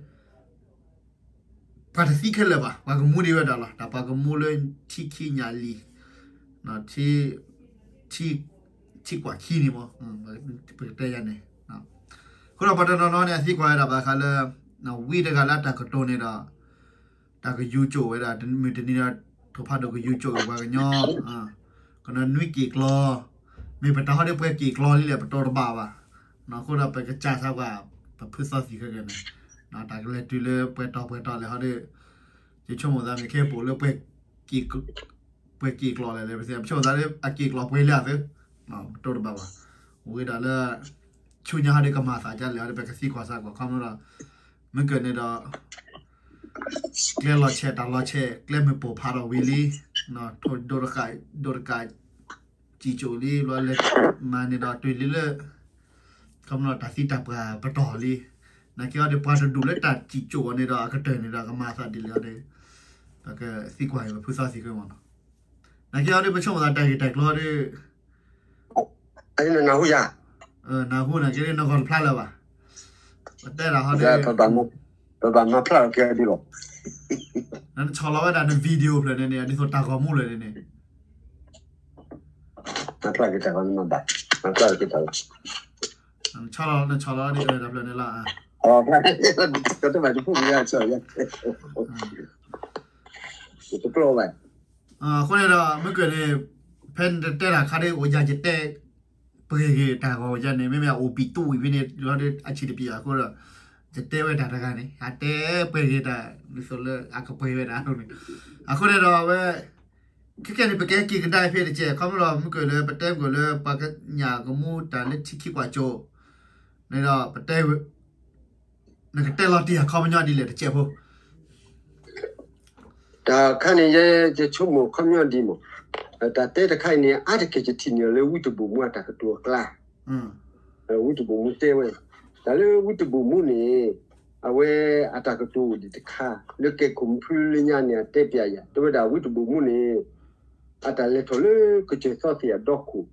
ပှၤတသံခဲလၢာ်ဘၣ်, ပှၤကမူဒံးဝဲဒၣ်လီၤ, တၢ်ပှၤကမူလၢထံခံညၣ်လံာ်, ထံကွၢ်ခံန့ၣ်မး, ပကတဲယၤန့ၣ်, အဃိဒီးပှၤတနီၤနီၤန့ၣ် အသံကွၢ်ဝဲဒၣ်ဘၣ်ဃးလၢ ဝံတဂၤလၢအတၢ်ကတိၤန့ၣ်ဒီး တၢ်ကယူၤကၠိးဝဲဒၣ် မုၢ်တနံၤဒီး ထိၣ်ဖးဒိၣ်ကယူၤကၠိးက့ၤပှၤကညီ, ကနွံက့ၣ်ကျီ, မ့ၢ်ပတၢ်ဟီဒီးပှဲၤက့ၣ်ကျီလံလဲၣ် ပတီၢ်တဘၣ်ဘၣ်, အဃိဒီးပကစၢ်စၢ်ကွၢ် ပဖုသီသံၣ်ခဲကနံၣ်, တၢ်ကလဲၤတုၤလၢပှဲၤတီၤပှဲၤတီၤလဲၣ်ဟီဒီး ယဆိကမိၣ်သးမ့ၢ်ခဲပိာ်လၢ ပှဲၤက့ၣ်ကျီလဲၣ်လဲၣ် ပဆိကမိၣ်သးလၢအက့ၣ်ကျီပှဲၤလံသ့, ပတီၢ်တဘၣ်ဘၣ်, ဝံၤဒၣ်လၢ ဆူညါဟီဒီးကမၤသးဒ်လဲၣ်ဟီဒီး ပကသံကွၢ်စၢ်ကွၢ်ခီဖျိဒီး မ့ၢ်ကန့ၣ်ဒီး ကျဲလီၤဆဲးတၢ်လီၤဆဲး ကျဲမုၢ်ပိၢ်ဖးထီၣ်ဝံၤလံ, ထိၣ်ဒိတကး ဒိတကး စံၣ်ကၠိးလံ ဘျီလဲၤမၤန့ၣ်ဒီးတုၤလံလၢ ခီဖျိတၢ်သံတၢ်ပှၢ်ပတီၢ်လံ, နာ်က့ဟီဒီးပှၤတဒူၣ်လၢတၢ်စံၣ်ကၠိးအီၤန့ၣ်ဒီး အကတၢၢ်န့ၣ်ဒီးကမၤသးဒ်လဲၣ်ဟီဒီး ပကသံကွၢ်က့ၤပဖုသီသံကွၢ်မးနီၤ. နာ်က့အီၤဒ်ပဆိကမိၣ်သးတၢ်ဂ့ၢ်တၢ်ကျိၤဒ် နဟူယၤ, နဟူနာ်က့ဒ်နဂီၢ်တဖျါလၢၤဘၣ်. ပတဲဒၣ်ဟီဒ် ပဘၣ်မၤဖျါလီၤက့ၤဒ်လီၤ. နဆီၣ်လီၤဝဲဒၣ်န video ဖျၢၣ်န့ၣ်န့ၣ် ဒ်သိးတၢ်ဂီၤမူလၢာ်န့ၣ်န့ၣ် မၤဖျါက့ၤတၢ်ဂီၤမူဘၣ်, မၤဖျါက့ၤတၢ်ဂီၤ နဆီၣ်လီၤ နဆီၣ်လီၤဒ်တၢ်ဖျၢၣ်န့ၣ်လီၤ. တဘၣ်တဖိမုၣ်ယါဆီၣ်ယါ တကျိဘၣ်. အဃိန့ၣ်ဒီး မ့ၢ်ကၢၢ်န့ၣ် ဖဲနတတဲတၢ်ခါဒ်အိၣ်ယၤယတဲ ပှဲၤဂ့ၤတၢ်ဂီၤယါန့ၣ် မ့မ့ၢ်အအိၣ်ဘံၣ်တူၢ်ဝံၤဖဲန့ၣ် လီၤဒ်အဆံးတပျံၤအဃိဒီး ယတဲဝဲတၢ်တဂၤန့ၣ် အတဲပှဲၤဂ့ၤတၢ် ဒ်သိးလၢအကပှဲၤဝဲဒၣ်န့ၣ်. အဃိန့ၣ်ဒီးအဝဲ ခဲကဲန့ၣ် ပကဲက့ၤကဒါဖဲတကဲ ခီဖျိလီၤ မ့ၢ်ကၢၢ်လၢပတဲမ့ၢ်ကၢၢ်လၢပှၤကညးကမူတၢ်လၢထံခံကွၢ်စိ န့ၣ်ဒီး ပတဲ နကတဲလီၤတံၢ်အခီပညီဒ်လဲၣ်တကဲဖိ တၢ်ခါန့ၣ် ယဲယဆိကမိၣ်ခီပညီဒ်မး, တၢ်တဲတခါအံၤန့ၣ် အါတက့ၢ်ယထံၣ်န့ၢ်အီၤလၢဝံတဘိၣ်မူအတၢ်ကတိၤအကျါ, ဝံတဘိၣ်မူတဲဝဲ, တၢ်လၢဝံတဘိၣ်မူန့ၣ် အဝဲအတၢ်ကတိၤအိၣ်ဒံးတခါ လၢကဲခိၣ်မုၢ်ဖုလၢညါန့ၣ် အတဲပျးယၤ တဲဝဲဒၣ်ဝံတဘိၣ်မူန့ၣ် အတၢ်လဲၤထီၣ်လၢကစၢၢ်သီသ့ၣ်အဒီခိၣ်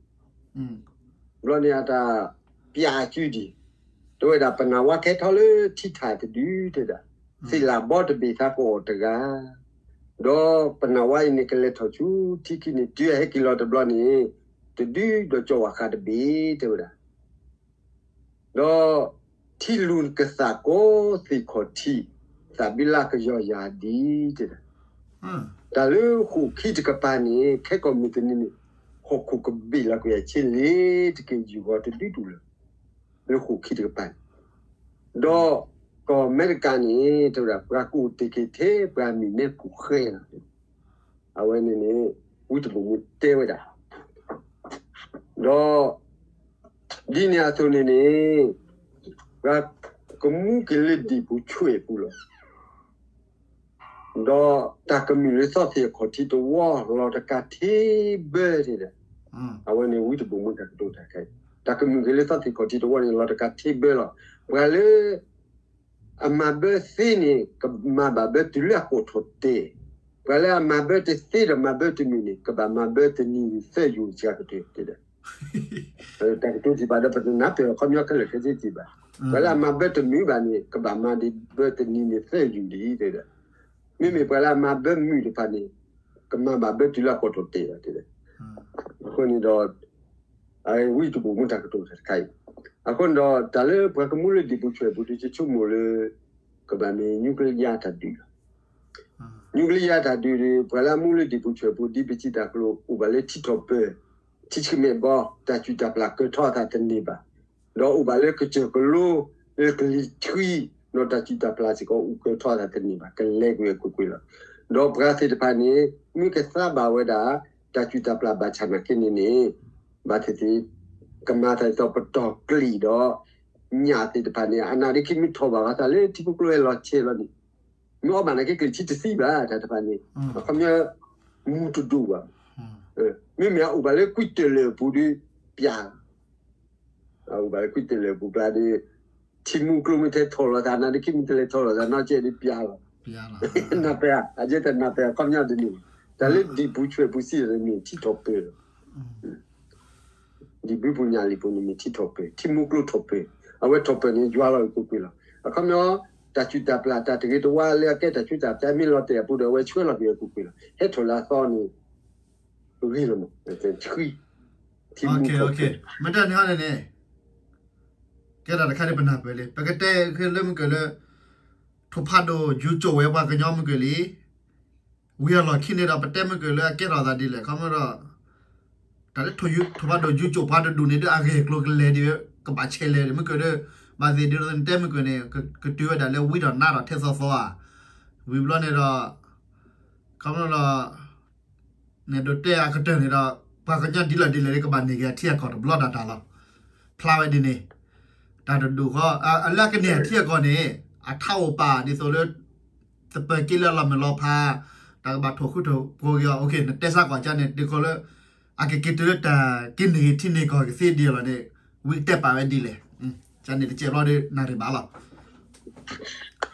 ဘျီန့ၣ်အတၢ်ပျးအစုဒံး, တဲဝဲဒၣ်ပနၢ်ဝါကဟဲထီၣ်လၢထံထၣ်တဒု တဲဒၣ်, သ့ၣ်လၣ်ဘီတဘ့ၣ်သးကအီၣ်တဂၤ, ဒီးပနၢ်ဝါအံၤန့ၣ် ကလဲၤထီၣ်ဆူထံခံန့ၣ် တုၤအဟဲက့ၤလီၤတဘျီန့ၣ် တဒုဒီးကၠီဝၣ်ဃးတဘ့ၣ် တဲဝဲဒၣ် ဒီးထံလူၤကသးကိးသ့ၣ်ခီၣ်ထံး, သးဘံလၢကယီယၤဒ်တဲဒၣ်, တၢ်လၢဃိာ်ခံတကပၤန့ၣ် ခဲကိာ်မုၢ်တနံၤန့ၣ် ဟီၣ်ခိၣ်ကဘ့ၣ်လီၤကွံာ်အဆ့လ့ၣ်တက့ၢ် ယူၢ်ဂီၤတဒုတူၢ်လၢၤ, လၢဃိာ်ခံတကပၤန့ၣ်, ဒီးကီၢ်အမဲရကၤန့ၣ် တဲဝဲဒၣ် ပှၤကအိၣ်တ့ၢ်က့ၤထဲပှၤမံၤမဲခိၣ်ဃဲလီၤ အဝဲန့ၣ်န့ၣ် ဝံတဘိၣ်မူတဲဝဲဒၣ်, ဒီး ဒ်န့ၣ်အသိးန့ၣ်န့ၣ် ပှၤကမူက့ၤလၢဒံၣ်ပူၤဆွဲၣ်ပူၤလီၤ, ဒီးတၢ်ကမုာ်လၢသီသ့ၣ်အခီၣ်ထံးတဝီလီၤတကးထ့ဘၢတဲဒၣ်, အဝဲန့ၣ်ဝံတဘိၣ်မူတၢ်ကတိၤတၢ်ခဲအံၤ, တၢ်ကမုာ်က့ၤလၢသီသ့ၣ်ခီၣ်ထံးတဝီန့ၣ် လီၤတကးထ့ဘၢလီၤ, ပှၤလၢ အမၤဘၢသ့န့ၣ် ကမၤဘၣ်ဘၢတုၤလၢအကိာ်ထီၣ်တဲာ်, ပှၤလၢအမၤဘၢတသ့ဒီးမၤဘၢတမုာ်န့ၣ် ကဘၣ်မၤဘၢတနံၤန့ၣ်သၢယူၤစှၤကတၢၢ်တဲဒၣ်, တၢ်ကတိၤထံၣ်ဘၣ်ဒီးပတနၢ်ပၢၢ်အခီပညီခဲလၢာ်ခဲဆ့ထံၣ်ဘၣ်, ပှၤလၢအမၤဘၢတမုာ်ဘၣ်န့ၣ် ကဘၣ်မၤဒံးဘၢတနံၤန့ၣ်သၢယူၤဒံးတဲဒၣ်, မ့မ့ၢ်ပှၤလၢအမၤဘၢမုာ်တဖၣ်န့ၣ် ကမၤဘၣ်ဘၢတုၤလၢအကိာ်ထီၣ်တဲာ်ဘၣ်တဲဒၣ်, အဃိန့ၣ်ဒီး ဝံတဘိၣ်မူတၢ်ကတိၤတခါအံၤ, အဃိန့ၣ်ဒီး တၢ်လၢပှၤကမူလၢဒံၣ်ပူၤဆွဲၣ်ပူၤဒ်ယဆိကမိၣ်လၢ ကဘၣ်မ့ၢ် nuclear တၢ်ဒုးလီၤ, nuclear တၢ်ဒုးန့ၣ် ပှၤလၢအမူလၢဒံၣ်ပူၤဆွဲၣ်ပူၤ ဒ်ပစံးတၢ်ကျိၤ အိၣ်ဘၣ်လၢထံထီၣ်ပၢၢ်, ထံဆှံမဲာ်ဘီ, တၢ်စုၣ်တၢ်ပျၢ်ကၢၤထီၣ်အသးတန့ၢ်ဘၣ်, ဒီးအိၣ်ဘၣ်လၢကစၢၢ်ကလိ လၢကလံၤထွံ ဒီးတၢ်စုၣ်တၢ်ပျၢ်စ့ၢ်ကီး အိၣ်ကၢၤထီၣ်အသးတန့ၢ်ဘၣ်, ကလဲၤကွံာ်အကွ့ၢ်ကွ့ၢ်လီၤ, ဒီးပှၤသ့ၣ်တဖၣ်န့ၣ် မ့ၢ်ကသးဘၣ်ဝဲဒၣ် တၢ်စုၣ်တၢ်ပျၢ်ဘၣ်ဆၣ်နာ်က့န့ၣ်န့ၣ် ဘၣ်သ့ၣ်သ့ၣ် ကမၤသးဒ်သိးပတီၢ်ကျံၣ်ဒီး ညၣ်သ့ၣ်တဖၣ်န့ၣ် အနၢ်ဒ့ခံမ့ၢ်ထီၣ်ဘၣ်ဝဲသးလၢထံဖိကျိဟဲလီၤဆဲးလီၤန့ၣ် မ့ၢ်အီၣ်ဘၣ်နာ်က့ ကလံၤထံတသံဘၣ် တၢ်တဖၣ်န့ၣ် အခီပညီ မူတဒိၣ်ဘၣ်, မ့မ့ၢ်အအိၣ်ဘၣ်လၢကွံတလၢာ်အပူၤဒီး ပျၢ်လီၤ အအိၣ်ဘၣ်လၢကွံတလၢာ်အပူၤပျၢ်ဒီး ထံမူကျိမ့ၢ်ထဲထီၣ်လီၤသး နၢ်ဒ့ခံမ့ၢ်ထဲလဲၤထီၣ်လီၤသး နီၢ်ကဲဒ်ပျၢ်လီၤ, နၢ်ပၢၢ်ဧါ, အကဲတနၢ်ပၢၢ် အခီပညီဒ်န့ၣ်, တၢ်လၢဒံၣ်ပူၤဆွဲၣ်ပူၤစံးန့ၣ် ထံထီၣ်ပၢၢ်လီၤ, ဒံၣ်ဘုပူၤညၣ်လံာ်ပူၤန့ၣ်မ့ၢ်ထံထီၣ်ပၢၢ် ထံမူကျိထီၣ်ပၢၢ်, အဝဲထီၣ်ပၢၢ်န့ၣ် ယွၤလီၤကွ့ၢ်ကွ့ၢ်လီၤ, အခီပညီ တၢ်စုၣ်တၢ်ပျၢ် တၢ်တဂ့ၤတဝါလၢအကဲတၢ်ဆူးတၢ်ဆါမ့ၢ်လီၤတဲာ်အပူၤဒီး အဝဲဆှၢလီၤကွံာ်အကွ့ၢ်ကွ့ၢ်လီၤ, ဟဲထီၣ်လၢအသီန့ၣ် ဂ့ၤလီၤမး, ထံမူထီၣ်ပၢၢ်, မ့ၢ်တၢ်န့ၣ်ဟီန့ၣ်န့ၣ် ကဲဒၣ်တခါန့ၣ်ပနၢ်ပၢၢ်လံ, ပကတဲခဲလၢမုၢ်ကၢၢ်လၢ ထိၣ်ဖးဒိၣ်ယူၤကၠိၣ်ဝဲပှၤကညီမုၢ်ကၢၢ်လံ, ဝံၤအလီၢ်ခံန့ၣ်ဒီး ပတဲမုၢ်ကၢၢ်လၢအကဲထီၣ်သးဒ်လဲၣ် ခီမ့ၢ်ဒီး တၢ်လၢထိၣ်ဖးဒိၣ်ယူၤကၠိၣ်ပှၤတဒူၣ်န့ၣ်ဒီး အဂ့ၢ်အကျိၤကလဲၤဒ်ဝဲ ကဘၣ်ဆဲးလဲၤဒ်မုၢ်ကၢၢ်ဒီး ဘၣ်သ့ၣ်ဒ်သိးနတဲမုၢ်ကၢၢ်န့ၣ် ကတုၤဝဲဒၣ်လၢဝံဒီးနါဒီးထဲသိးသိးဧါ, ဝံၤဘျီန့ၣ်ဒီး ခီမ့ၢ်ဒီး န့ၣ်ဒိးတဲအကတၢၢ်န့ၣ်ဒီး ပှၤကညီဒ်လဲၣ်ဒ်လဲၣ် ကဘၣ်န့ၢ်က့ၤအထံအကီၢ်တဘျီဒၣ်တၢ်လီၤ. ဖျါဝဲဒ်န့ၣ် တၢ်တဒူၣ်ဃီ အလၢအကန့ၢ်အထံအကီၢ်န့ၣ် အထါအိၣ်ပာ်ဒ်သိးလၢ သပၢၤက့လၢအလီၤမုၢ်လီၤဖး တၢ်ကဘၣ်ထိၣ်ဃူထိၣ်ဖိးက့ၤအီၤ နတဲစ့ၢ်ကီးကန့ၣ် ဒ်သိးလၢ အကက့ၤတုၤလၢတၢ်က့ၤန့ၢ်က့ၤထံန့ၢ်ကီၢ်ကသ့ဒ်အလီၢ်န့ၣ် ဝံတဲပာ်ဝဲဒ်လဲၣ်. ကန့ၣ်တစဲးဘျီဒီးနၣ်ရံၣ်ဘၣ်လီၤ.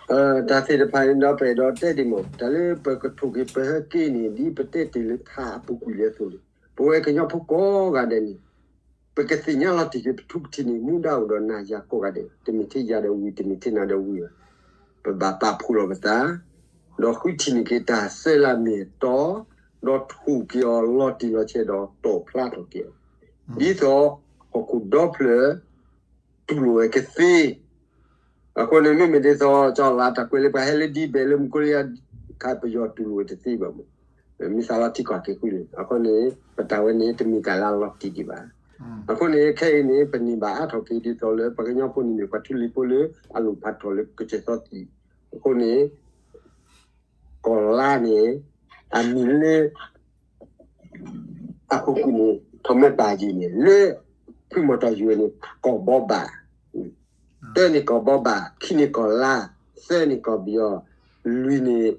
တၢ်သ့ၣ်တဖၣ်န့ၣ်ဒီး ပအဲၣ်ဒိးတဲဒ်မး တၢ်လၢပကထိၣ်က့ၤပဟဲက့ၤန့ၣ် ဒ်ပတဲတ့ၢ်လၢထးအပူၤကွံာ်လံအသိးန့ၣ် ပဝဲကညီဖိကိးဂၤဒဲးန့ၣ် ပကသ့ၣ်ညါလီၤတံၢ်က့ၤပထူပထံးန့ၣ် မူဒါအိၣ်ဒီးနၤယၤကိးဂၤဒဲး တမ့ၢ်ထဲယၤဒီးဝံၤ တမ့ၢ်ထဲနၤဒီးဝံၤဘၣ်. ပဘၣ်ပာ်ဖှိၣ်လီၤပသး ဒီးဃုထံၣ်န့ၢ်က့ၤတၢ်ဆဲးလၢမ့ၢ်အတီ ဒီးထိၣ်က့ၤအီၤလီၤတံၢ်လီၤဆဲးဒီးတီၣ်ဖျါထီၣ်က့ၤအီၤ ဒ်သိး ဟီၣ်ခိၣ်ဒီဖျၢၣ် တူၢ်လိာ်ဝဲကသ့ အဃိန့ၣ် မ့မ့ၢ်ဒ်သိး ကၠီလါတၢ်ကွဲးလၢပှၤဟဲလၢဒ်ဘဲးလၢမူကိလယါ ခါပယီၤတူၢ်လိာ်ဝဲတသ့ဘၣ်မး မ့ၢ်သးလီၤထံကီၢ်က့ၤဃုလံ အဃိန့ၣ် ပတၢ်ဝဲန့ၣ် တမ့ၢ်တၢ်လၢအလီၤတံၢ်ဒံးဘၣ်. အဃိန့ၣ် ခဲအံၤန့ၣ် ပန့ၢ်ဘၣ်အါထီၣ်က့ၤဒ်သိးလၢ ပှၤကညီဖိန့ၣ်မ့ၢ်ပှၤထူလံၤဖိလၢအလိၣ်ဖးထီၣ်လၢကစၢၢ်သီသံၣ် အဃိန့ၣ် ကီၢ်လါန့ၣ် အမံၤလၢ အပူၤကွံာ်န့ၣ် ထီၣ်မဲာ်တၢ်ယံၤန့ၣ် လၢ ဖုမီၤတီၢ်ယံၤန့ၣ် ကီၢ်ဘီဘၣ်, တၢန့ၣ်ကီၢ်ဘီဘၣ်, ခံန့ၣ်ကီၢ်လါ, သၢန့ၣ်ကီၢ်ပယီၤ, လွံၢ်န့ၣ်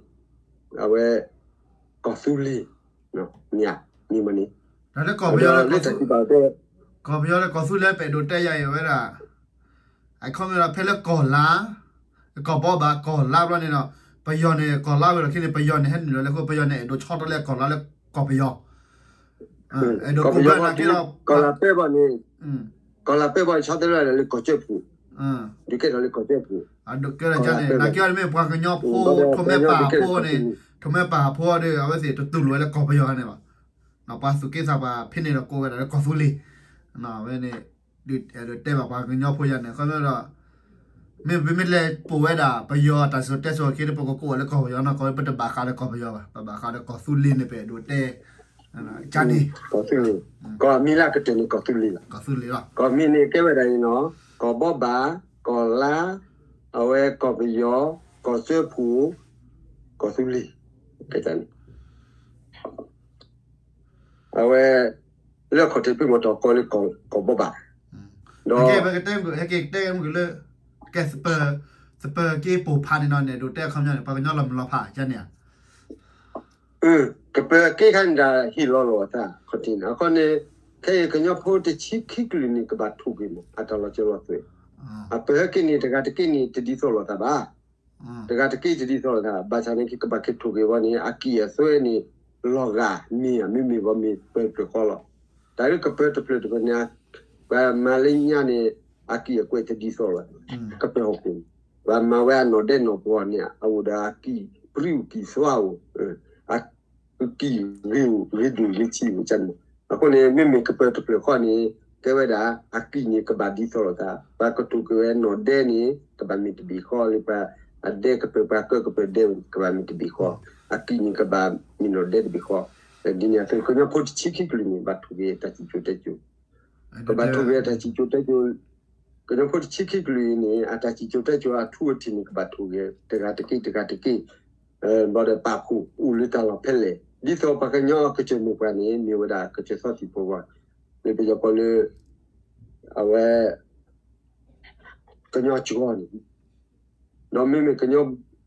အဝဲ ကီၢ်သူလ့ၤ, မ့ၢ်ဧါ, မ့ၢ်မ့ၢ်န့ၣ်, ဒီးလၢကီၢ်ပယီၤလၢ ကီၢ်သူလ့ၤ ကီၢ်ပယီၤလၢကီၢ်သူလ့ၤ ပအဲၣ်ဒိးတဲယၤအံၤဝဲဒၣ် အခီပညီဒီး ဖဲလၢကီၢ်လါ, ကီၢ်ဘီဘၣ် ကီၢ်လါဘျီန့ၣ်ဒီး ပယီၤန့ၣ် ကီၢ်လါဝံၤဒီးခံန့ၣ် ပယီၤန့ၣ် ဟဲနုာ်လီၤလၢအဃိ ပယီၤန့ၣ်အဲၣ်ဒိးဆီတလဲကီၢ်လါလၢကီၢ်ပယီၤ, အဲၣ်ဒိးကိးဘၣ်နာ်က့ဒီး ကီၢ်လါပဲဘၣ်န့ၣ်, ကီၢ်လါပဲဘၣ်န့ၣ် ဆီတလဲလၢကီၢ်ကၠၢဖှိၣ်, ဒုးကဲထီၣ်လၢကီၢ်ကၠၢဖှိၣ်, ဒုးကဲထီၣ်န့ၣ် နာ်က့ဒီးမ့ၢ်ပှၤကညီဖိ ထိၣ်မဲပၢ်ဖိန့ၣ်, ထိၣ်မဲပၢ်ဖိဒီး အဝဲသ့ၣ်တတူၢ်လိာ်ဝဲလၢကီၢ်ပယီၤန့ၣ်ဘၣ်, ပှၤသူၣ်က့သးပှၢ်ဖဲန့ၣ်ဒီးကိးဝဲဒၣ်လၢကီၢ်သူလ့ၤ, အဝဲန့ၣ် ဒုးတဲဘၣ်ပှၤကညီဖိယၤန့ၣ် အခီပညီဒီး မ့မ့ၢ်လဲၤပိာ်ဝဲဒၣ် ပယီၤတၢ်စံၣ်စိၤတဲစိၤအခံဒီး ပကကိးဝဲလၢကီၢ်ပယီၤနီၤ ကီၢ်ပတဘၣ်ဃးဒီးကီၢ်ပယီၤဘၣ်, ပဘၣ်ဃးဒီးကီၢ်သူလ့ၤန့ၣ် ပအဲၣ်ဒိးတဲ, ကန့ၣ်, ကီၢ်သူလ့ၤ, ကီၢ်မံၤလၢကတၢၢ်န့ၣ် ကီၢ်သူလ့ၤလီၤ, ကီၢ်သူလ့ၤလီၤ, ကီၢ်မံၤန့ၣ်ကဲဝဲဒၣ်အံၤနီၤ, ကီၢ်ဘီဘၣ်, ကီၢ်လါ, အဝဲကီၢ်ပယီၤ, ကီၢ်ကၠၢဖှိၣ်, ကီၢ်သူလ့ၤ, ကန့ၣ် အဝဲ လၢအခီၣ်ထံးဖုမီၤတီၢ်ကိးလၢ ကီၢ်ဘီဘၣ်, ဒီး ပကတဲမုၢ်ကလၢ ကဲ သပၢၤက့ပိာ်ဖးန့ၣ်နီၤန့ၣ် ဒိးတဲအခီပညီန့ၣ် ပှၤကညီလီၤမုၢ်လီၤဖး ကန့ၣ်ဧါ, ကပၢၤက့ခါန့ၣ်ဒၣ်ဟ့ၣ်လီၤလိာ်အသး အခီၣ်ထံးန့ၣ် အခီန့ၣ် ခဲအံၤကညီဖိတဆံခံကလုာ်န့ၣ် ကဘၣ်ထိၣ်က့ၤမး အတၢ်လီၤစၢၤလီၤသွဲၣ်, အပၢၤဟဲက့ၤန့ၣ် တဂၤတက့ၢ်န့ၣ် တဒ်သိးလိာ်သးဘၣ် တဂၤတက့ၢ်တဒ်သိးလိာ်သး ဘၣ်ဆၣ်န့ၣ် ကဘၣ်က့ၤထိၣ်က့ၤဝဲန့ၣ် အကံၢ်အသွဲန့ၣ် လီၤဂာ်မ့ၢ်ဧါ မ့မ့ၢ်ဝဲမ့ၢ်ပၢၤတဖျၢၣ်ဃီလီၤ. တၢ်လၢကပၢၤတဖျၢၣ်တဖျၢၣ်န့ၣ် ပှၤမၤလၢညါန့ၣ် အကံၢ်အကွဲၢ်တဒ်သိးလိာ်သး ကပၢၤဟီၣ်ခိၣ်န့ၣ် ပှၤမၤဝဲအနီၣ်ဒဲးနီၣ်ပှီၢ်န့ၣ် အအိၣ်ဒီးအကံၢ်ပြံအကံၢ်သွါအိၣ် အကံၢ်ဂ့ၤအိၣ် ဂ့ၤဒိၣ်ဂ့ၤဆံးအိၣ်န့ၣ်, အဃိန့ၣ် မ့မ့ၢ်ကပၢၤတဖျၢၣ်ဃီန့ၣ် တဲဝဲဒၣ် အကံၢ်န့ၣ်ကဘၣ်ဒ်သိးလိာ်သး ပှၤကထိၣ်က့ၤဝဲနီၣ်ဒဲးန့ၣ် ကဘၣ်မ့ၢ်တဘ့ၣ်ဃီလၢ ပှၤအဒဲကပၢၤ ပှၤကၢကပၢၤဒဲ ကဘၣ်မ့ၢ်တဘ့ၣ်ဃီ, အကံၢ်န့ၣ်ကဘၣ်မ့ၢ်နီၣ်ဒဲးတဘ့ၣ်ဃီ, ဒ်န့ၣ်အသိး ကညီဖိတဆံခံကလုာ်န့ၣ် ဘၣ်ထိၣ်က့ၤတၢ်စံၣ်စိၤတဲစိၤ ကဘၣ်ထိၣ်က့ၤအတၢ်စံၣ်စိၤတဲစိၤ, ကညီဖိတဆံခံကလုာ်အံၤန့ၣ် အတၢ်စံၣ်စိၤတဲစိၤအထူအထံးန့ၣ် ကဘၣ်ထိၣ်က့ၤ တဂၤတက့ၢ်တဂၤတက့ၢ်, ဘၣ်ဒီးပာ်ဖှိၣ်အိၣ်လၢတၢ်လီၢ်ဖဲလဲၣ် ဒ်သိးပှၤကညီကစၢၢ်မိၢ်ပှၢ်န့ၣ် မ့ၢ်ဝဲဒၣ်ကစၢၢ်သီသံၣ်ဖိဂီၢ်, လၢပယီၤကိးလၢ အဝဲ ကညီကီၢ်န့ၣ် ဒီးမ့မ့ၢ်ကညီ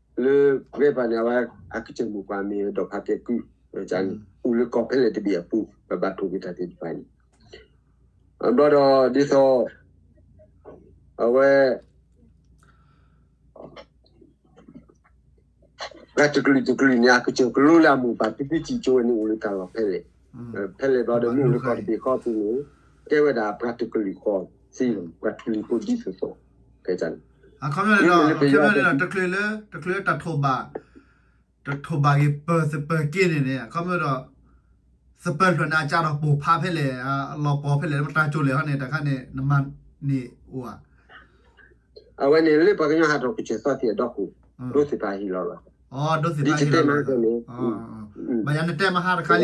လၢ ရဲၣ်ပၤန့ၣ် အဝဲအကစၢၢ်မိၢ်ပှၢ်မ့ၢ်ဒီးဖးကဲကုၢ်န့ၣ် အိၣ်လၢကီၢ်ဖဲလဲၣ်တဘ့ၣ်အပူၤ ပဘၣ်ထိၣ်က့ၤတၢ်သ့ၣ်တဖၣ်န့ၣ်, ဘျီဒီးဒ်သိး အဝဲ ပှၤတကလုာ်တကလုာ်န့ၣ် အကစၢၢ်ကလိလၢအမိၢ်ပၢ်ဖံဖုစံၣ်ကၠိဝဲန့ၣ် အိၣ်လၢတၢ်လီၢ်ဖဲလဲၣ်, ဖဲလဲၣ်ဘျီဒီးမ့ၢ်အိၣ်လၢကီၢ်တဘ့ၣ်ဃီအပူၤန့ၣ် ကဲဝဲဒၣ်ပှၤတကလုာ်ဃီသ့ ပှၤထူလံၤဖိဒ်သိးသိး, ကဲန့ၣ်, အခီပညီန့ၣ်ဒီး တချုးလၢ တချုးလၢတၢ်ထိၣ်ဘၣ် တထိၣ်ဘၣ်က့ၤပၢၤသပၢၤက့န့ၣ်န့ၣ် အခီပညီဒီး သပၢၤဖျၢၣ်န့ၣ် အကၢ်ထီၣ်ပိာ်ဖးဖဲလဲၣ်, အလီၤပှီၢ်ဖဲလဲၣ် လၢပတၢ်ကၠိလဲၣ်ဟီန့ၣ် တၢ်ခါန့ၣ် နမၤန့ၢ်အိၣ်ဧါ. အဝဲန့ၣ်လၢပှၤကညီဟးထီၣ်ကစၢၢ်သီသံၣ်အဒီခိၣ် ဒိသ့ၣ်တဖၣ်ဟ့ၣ်လီၤလီၤ, ဒ်တတဲမဟါန့ၣ်, ဘၣ်ယၤနတဲမဟါတခါလံ, ယ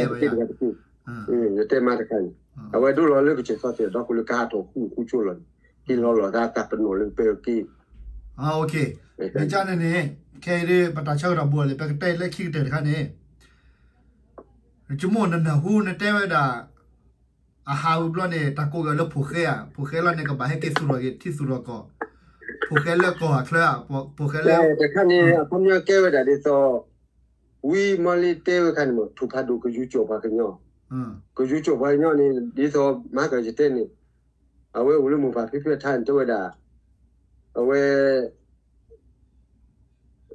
တဲမဟါတခါန့ၣ်, အဝဲဒိလီၤလၢကစၢၢ်သီသံၣ်အဒီခိၣ်လၢကဟးထီၣ်ဃူဃူကၠိလီၤန့ၣ် ဟ့ၣ်လီၤလီၤသးတၢ်ပနီၣ်လၢပၢၤက့ မ့ၢ်ကန့ၣ်န့ၣ် ခဲအံၤဒ်ပတၢ်ဆၢကတီၢ်ဘူးလံ ပကတဲလၢခံကတၢၢ်တခါန့ၣ် ယဆိကမိၣ်နနၢ်ဟူနတဲဝဲဒၣ် အဟးဝံၤဘျီန့ၣ် တၢ်ကိးက့ၤလၢဖိၣ်ဃဲဧါ, ဖိၣ်ဃဲလီၤန့ၣ် ကဘၣ်ဟဲက့ၤသူၣ်ထီၣ်က့ၤ ထံသူၣ်ထီၣ်ကီၢ်, ဖိၣ်ဃဲလၢကီၢ်အချၢဧါ, ဖိၣ်ဃဲလၢ တခါန့ၣ် အခီပညီကဲဝဲဒၣ်ဒ်သိး ဝံမီလ့တဲဝဲခါန့ၣ်မး ထိၣ်ဖးဒိၣ်ကယူၤကၠီၣ်ပှၤကညီ, ကယူၤကၠီၣ်ပှၤကညီန့ၣ် ဒ်သိးမၤကၢၢ်ယတဲန့ၣ် အဝဲအိၣ်လၢမိၢ်ပၢ်ဖံဖုအထါန့ၣ် တဲဝဲဒၣ် အဝဲ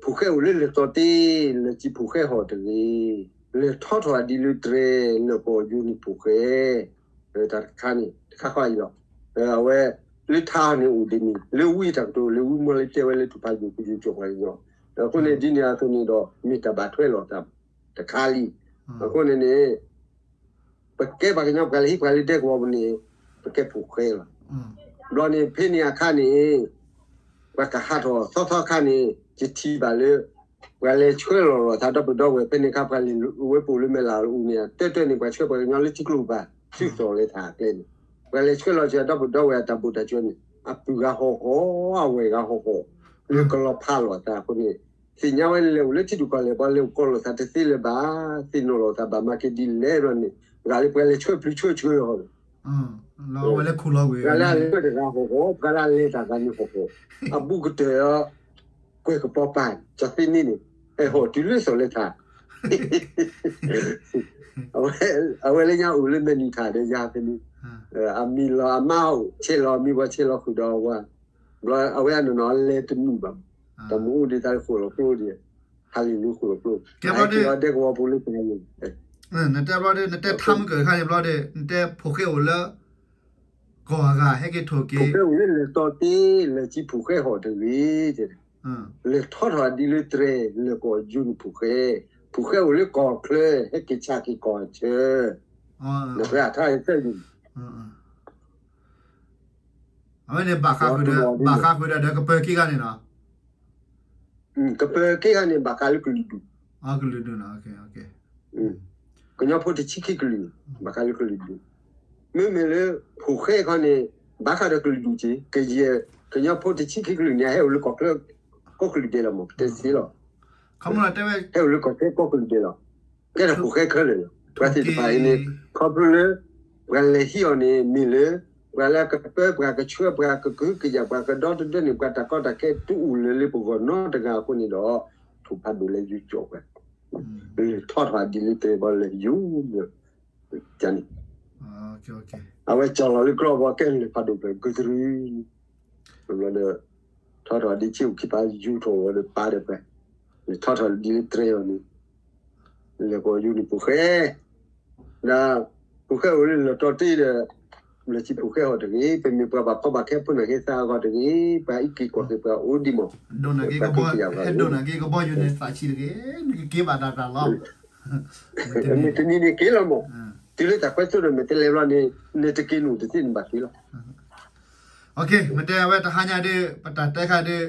ဖိၣ်ဃဲအိၣ်လၢလဲၤတီတ့ လဲၤစံးဖိၣ်ဃဲဟီၣ်တဂ့ၤ, လဲၤထီထီၣ်အဒံးလၢတြဲၤ လဲၤကိးယိၤန့ၣ်ဖိၣ်ဃဲ, တၢ်တခါန့ၣ် တခါဃီအံၤလီၤ. အဝဲ လၢထါန့ၣ်အိၣ်ဒ်န့ၣ် လၢဝံအတၢ်ကတိၤ လၢဝံမီၢ်လၢတဲဝဲလၢထူၣ်ဖးယိၣ်ကယိၤကၠီၣ်ပှၤကညီ, အဃိန့ၣ်ဒ်န့ၣ်အသိးန့ၣ်ဒီး မ့ၢ်တၢ်ဘၣ်ထွဲလိာ်သးတခါလံ. အဃိန့ၣ်န့ၣ် ပကဲပှၤကညီ ပှၤလဲၤဟံးပှၤလၢဒဲကဝီၤပူၤန့ၣ် ပကဲဖိၣ်ဃဲလီၤ. ဘျီန့ၣ် ဖဲန့ၣ်အခါန့ၣ် ပှၤကဟးထီၣ်သီသီခါန့ၣ် ယထံၣ်ဘၣ်လၢ ပှၤလဲၤဆှၢလီၤလီၤသးဒီပုၢ်ဒီဝဲၢ် ဖဲန့ၣ်အခါ ပှၤလဲၤဝဲပအိၣ်လၢမဲာ်လးအိၣ်န့ၣ် တၢတၢန့ၣ် ပှၤဆှၢပှၤကညီလၢထံကျိပၤ သုးသိးလဲၤထၢၣ်အကျဲန့ၣ် ပှၤလဲၤဆှၢလီၤစၢၤဒီပုၢ်ဒီဝဲၢ်အတၢ်ဘိၣ်တၢ်စၢၤန့ၣ် အပုၢ်ဂၤဟီၣ်ဟီၣ် အဝဲၢ်ဂၤဟီၣ်ဟီၣ် လၢကလီၤဖးလိာ်သးအဃိန့ၣ် သ့ၣ်ညါဝဲလဲၤအိၣ်လၢထံဒူၣ်ကီၢ်လဲၢ် ပှၤလဲၤအိၣ်ကီးလိာ်သးတသ့လၢၤဘၣ်, သ့ၣ်နီၣ်လိာ်သးဘၣ် မၤက့ၤဒ်လဲၣ်ဘျီန့ၣ် ဂၤလၢပှၤလဲၤဆှၢပျုၤဆှၢဆှၢဟီၣ် ပှၤလၢအလဲၤတဂၤဟီၣ်ဟီၣ် ပှၤလၢအလဲၤတၢ်သးန့ၣ်ဟီၣ်ဟီၣ် အဘူးကတၢၢ် ကွဲၢ်ကပီၤပၤ ကၠီသ့န့ၣ်န့ၣ် ဟဲဟီၣ်တုၤလၢစီၤလဲၤထၢၣ် အဝဲလၢညါအိၣ်လၢမဲာ်နံၣ်ထၣ်ဒီးယၤဖဲန့ၣ် အမံၤလီၤအမါအိၣ် ဆဲးလီၤမံၤဝဲဆဲးလီၤဃုာ်ဒီးဝဲ ဘျီအဝဲအနီၢ်နီၢ်လဲၤတနုာ်ဘၣ် တၢ်မူအိၣ်ဒံးတၢ်လၢဃိၣ်လီၤကျိဒံး ဟးလံၤလၢဃိၣ်လီၤကျိ ဟဲက့ၤလီၤဒဲကဝီၤပူၤလၢပှၤယိၤ နတဲဘျီဒီး နတဲထါမုၢ်ကၢၢ်ခါန့ၣ်ဘျီဒီး နတဲဖိၣ်ဃဲအိၣ်လၢ ကီၢ်အဂၤဟဲက့ၤထိၣ်က့ၤ ဖိၣ်ဃဲအိၣ်လၢလဲၤတီတ့ လဲၤစံးဖိၣ်ဃဲဟီၣ်တဂ့ၤ တဲ လဲၤထီထီၣ်အဒံးလၢတြဲၤ လဲၤကိးယိၤန့ၣ်ဖိၣ်ဃဲ, ဖိၣ်ဃဲအိၣ်လၢကီၢ်ချၢ ဟဲက့ၤဆၣ်က့ၤကီၢ်ဆၢ, နပှၤအထါသၢဂၤ အဝဲန့ၣ်ဘၣ်ဃးဃုာ်ဒီး ဘၣ်ဃးဃုာ်ဒီး ဒီးကပၢၤက့ၤဂၤန့ၣ်နီၤ, ကပၢၤက့ၤဂၤန့ၣ် ဘၣ်ဃးလၢကလုာ်ဒူၣ်, ကလုာ်ဒူၣ်နီၤ, ကညီဖိတဆံခံကလုာ်န့ၣ် ဘၣ်ဃးလၢကလုာ်ဒူၣ်, မ့မ့ၢ်လၢ ဖိၣ်ဃဲခီန့ၣ် ဘၣ်ဃးဒီးကလုာ်ဒူၣ်က့ၤ, ကယဲၢ် ကညီဖိတဆံခံကလုာ်န့ၣ် ဟဲအိၣ်လၢကီၢ်ချၢ ကိးကလုာ်ဒဲးလီၤမး ပတဲသ့လီၤ, ဟဲအိၣ်လၢကီၢ်ချၢကိးကလုာ်ဒဲးလီၤ, ကဲထီၣ်ဖိၣ်ဃဲခဲလၢာ်လီၤ, ပှၤသ့ၣ်တဖၣ်အံၤန့ၣ် ခီဖျိလၢ ပှၤလဲၤဟံးအီၤန့ၣ် မ့ၢ်လၢ ပှၤလၢကပၢ ပှၤကဆှၢ ပှၤကကဟုကယာ် ပှၤကဒီတဒၢန့ၣ် ပှၤတၢ်ကီတၢ်ခဲတအိၣ်လၢၤလၢပဂီၢ်နီတဂၤအဃိန့ၣ်ဒီး ထိၣ်ဖးဒိၣ်လဲၤယူၤကၠီၣ်ပှၤ, လဲၤထီထီၣ်ဒ်လၢတြဲၤဘီလဲၤယူၤန့ၣ်, အဝဲကၠီၣ်လီၤလၢကျီၢ်ဘီကဲလဲၤဖးဒိၣ်ပှၤကတြူ ဘျီဒီး ထီထီၣ်ဒ်ဆ့ၣ်အိၣ်ခံပၤယူၤထီၣ်ဝဲဒီး ပာ်ဒီးပှၤ, လဲၤထီထီၣ်ဒ်လၢတြဲၤအီၤန့ၣ်, လဲၤကိးယူၤန့ၣ်ဖိၣ်ဃဲ, ဒီး ဖိၣ်ဃဲအိၣ်လၢလီၢ်တီတ့ဒီး လဲၤစံးဖိၣ်ဃဲဟီၣ်တဂ့ၤ, ပမ့ၢ်ပှၤဘၣ်ကီဘၣ်ခဲဖိနာ်က့ၤသးအဂီၢ်တဂ့ၤ, ပှၤအံးက့ၤကွၢ်က့ၤပှၤအိၣ်ဒံးမး, ဒိၣ်နာ်က့ၤကဘီယူၤန့ၣ် သးဆံးတဂ့ၤ, နကက့ၤဘၣ်တၢ်တၢ်လီၤ, မ့ၢ်တနံၤန့ၣ်က့ၤလီၤမး, တုၤလၢတၢ်ကွဲးစိဒီး မ့ၢ်တလဲၤဘျီန့ၣ် နတက့ၤနအိၣ်တသ့နဘၣ်က့ၤလီၤ မ့ၢ်တဲအဝဲတဟါညါဒီး ပတၢ်တဲခါဒီး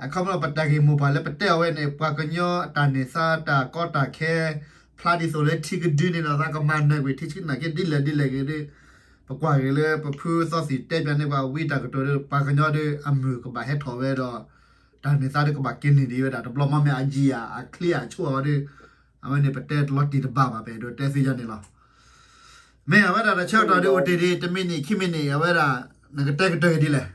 အခီပညီပတၢ်ဂ့ၢ်မိၢ်ပှၢ်လၢပတဲအဝဲန့ၣ် ပှၤကညီအတၢ်န့ၢ်သါတၢ်ကီတၢ်ခဲ ဖျါဒ်သိးလၢထံကဒုန့ၣ်ဒီး သးကမၤနၢၤကွံာ်ထံဆှံနာ်က့ဒ်လဲၣ်ဒ်လဲၣ်ဂ့ၤဒီး ပကွၢ်က့ၤလၢပဖုသီသံၣ်တဲပၠးန့ၢ်ပှၤဝံတၢ်ကတိၤဒီး ပှၤကညီဒီးအမုၢ်ကဘၣ်ဟဲထီၣ်ဝဲဒီး တၢ်န့ၢ်သါဒီးကဘၣ်က့ၤန့ၢ်ဒံးဝဲဒၣ် တဘျီမ့ၢ်မ့ၢ်အယံာ်ဧါ အချ့ဧါ အဆိၣ်အီၤဒီး အဝဲန့ၣ်ပတဲတလီၤတံၢ်တဘၣ်ဘၣ် ပအဲၣ်ဒိးတဲသ့ယၤန့ၣ်လီၤ. မ့ၢ်အဝဲဒၣ်တၢ်ဆၢကတီၢ်ဒုးအိၣ်တ့ၢ်ဒံး တမံးနံးခံမံးနံး အဝဲဒၣ် နကတဲကတၢၢ်ဒ်လဲၣ်.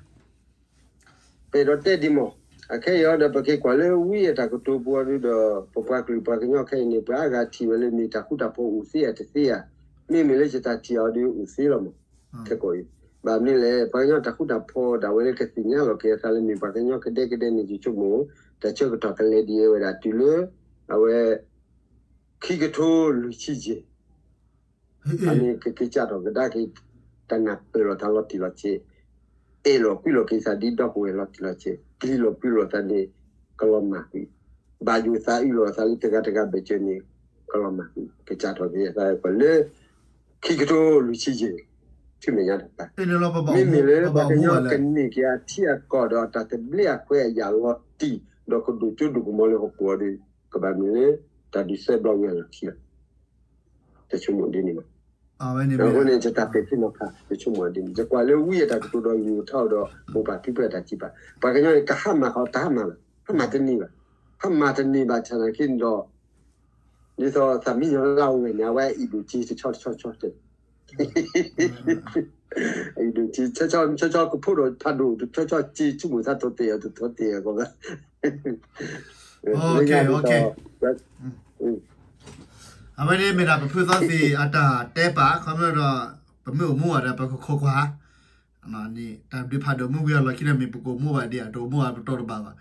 ပအဲၣ်ဒိးတဲဒံးမး, အခဲအံၤဒီး ပက့ၤကွၢ်လၢဝံအတၢ်ကတိၤပူၤအီၤဒုးဒီး ပပှၤကလုာ်ပှၤကညီခဲအံၤန့ၣ် ပှၤအါဂၤထံၣ်ဝဲလၢမ့ၢ်တၢ်ဃူတၢ်ဖိးအိၣ်သ့ဧါတသ့ဧါ, မ့မ့ၢ်လၢယတၢ်ထံၣ်အီၤဒုးအိၣ်သ့လီၤမး, ခဲကိာ်အံၤ, ဘၣ်မနုၤလဲၣ် ပှၤကညီတၢ်ဃူတၢ်ဖိးဒၣ်ဝဲလၢကသ့ၣ်ညါလီၤက့ၤအသးလၢမ့ၢ်ပှၤကညီကဒဲကဒဲန့ၣ် ယဆိကမိၣ် တၢ်ဆၢကတီၢ်ကလဲၤဒံးဝဲဒၣ်တုၤလၢ အဝဲ ခံကထိလွံၢ်ဆံယဲၢ် အန့ၣ်ကက့ၤစးထီၣ်ကဒါက့ၤ တၢ်နၢ်ပၢၢ်လိာ်သးလီၤတံၢ်လီၤဆဲး, အဲၣ်လိာ်ကွံလိာ်က့ၤသးဒ်ဒီပုၢ်ဝဲၢ်လီၤတံၢ်လီၤဆဲး, ပျံၤလိာ်ဖုးလိာ်သးန့ၣ် ကလီၤမၢ်ကွံာ်, ဘၣ်ယိၣ်သးအုးလိာ်သးလၢတဂၤတဂၤဘၣ်စၢၤန့ၣ် ကလီၤမၢ်ကွံာ်, ကစးထီၣ်က့ၤသးပှၤလၢ ခံကထိလွံၢ်ဆံယဲၢ် ထံၣ်မဲာ်ညါတၢ်ပၢ်, မ့မ့ၢ်လၢပှၤကညီကန့ၢ်က့ၤအထံအကီၢ်ဒီးတၢ်သဘျ့အခွဲးအယာ်လီၤတံၢ် ဒီးကဒိၣ်စိဒိၣ်ကမီၤလၢဟီၣ်ခိၣ်အီၤဒီး ကဘၣ်မ့ၢ်လၢ တၢ်ဒုးသၢဘျီဝံၤအလီၢ်ခံလီၤ. တဆိကမိၣ်ဒ်န့ၣ်ဘၣ်. အဃိန့ၣ် ယတၢ်ပဲာ်ထံနီၤဖး ယဆိကမိၣ်ဒ်န့ၣ် ယကွၢ်လၢဝံအတၢ်ကတိၤဒီး ယိၤထီၣ်ဒီး မိၢ်ပၢ်ဖံဖုအတၢ်စံးပာ် ပှၤကညီန့ၣ် ကဟါမၢ်ဃီ တဟါမၢ်ဘၣ်, ဟါမၢ်တန့ၢ်ဘၣ်, ဟါမၢ်တန့ၢ်ဘၣ်ဆၣ်နာ်က့န့ၣ်ဒီး ဒ်သိးသးမံညီၤလၢအဝဲန့ၣ် အဝဲအံၤဒိၣ်က့ၤတဆီတဆီတဆီတဲ အံၤဒိၣ်က့ၤ ဆီဆီကဖိဒီးဖးဒိၣ် တဆီဆီက့ၤ ဆိကမိၣ်သးထိၣ်သ့ၣ်အီၤ တထိၣ်သ့ၣ်အီၤကီးဘၣ် လၢညါဒ်သိး အဝဲန့ၣ်မ့ၢ်ဒၣ်ပဖုသီသံၣ်အတၢ်တဲပာ် ခီဖျိဒီး ပမ့ၢ်အိၣ်မူဘၣ်ဒီး ပကခိးကွၢ် တၢ်ဒုးဖးဒိၣ်မုၢ်ဝံၤအလီၢ်ခံန့ၣ် မ့ၢ်ပကအိၣ်မူဘၣ်ဒံး တအိၣ်မူဘၣ်ပတီၢ်တဘၣ်ဘၣ်.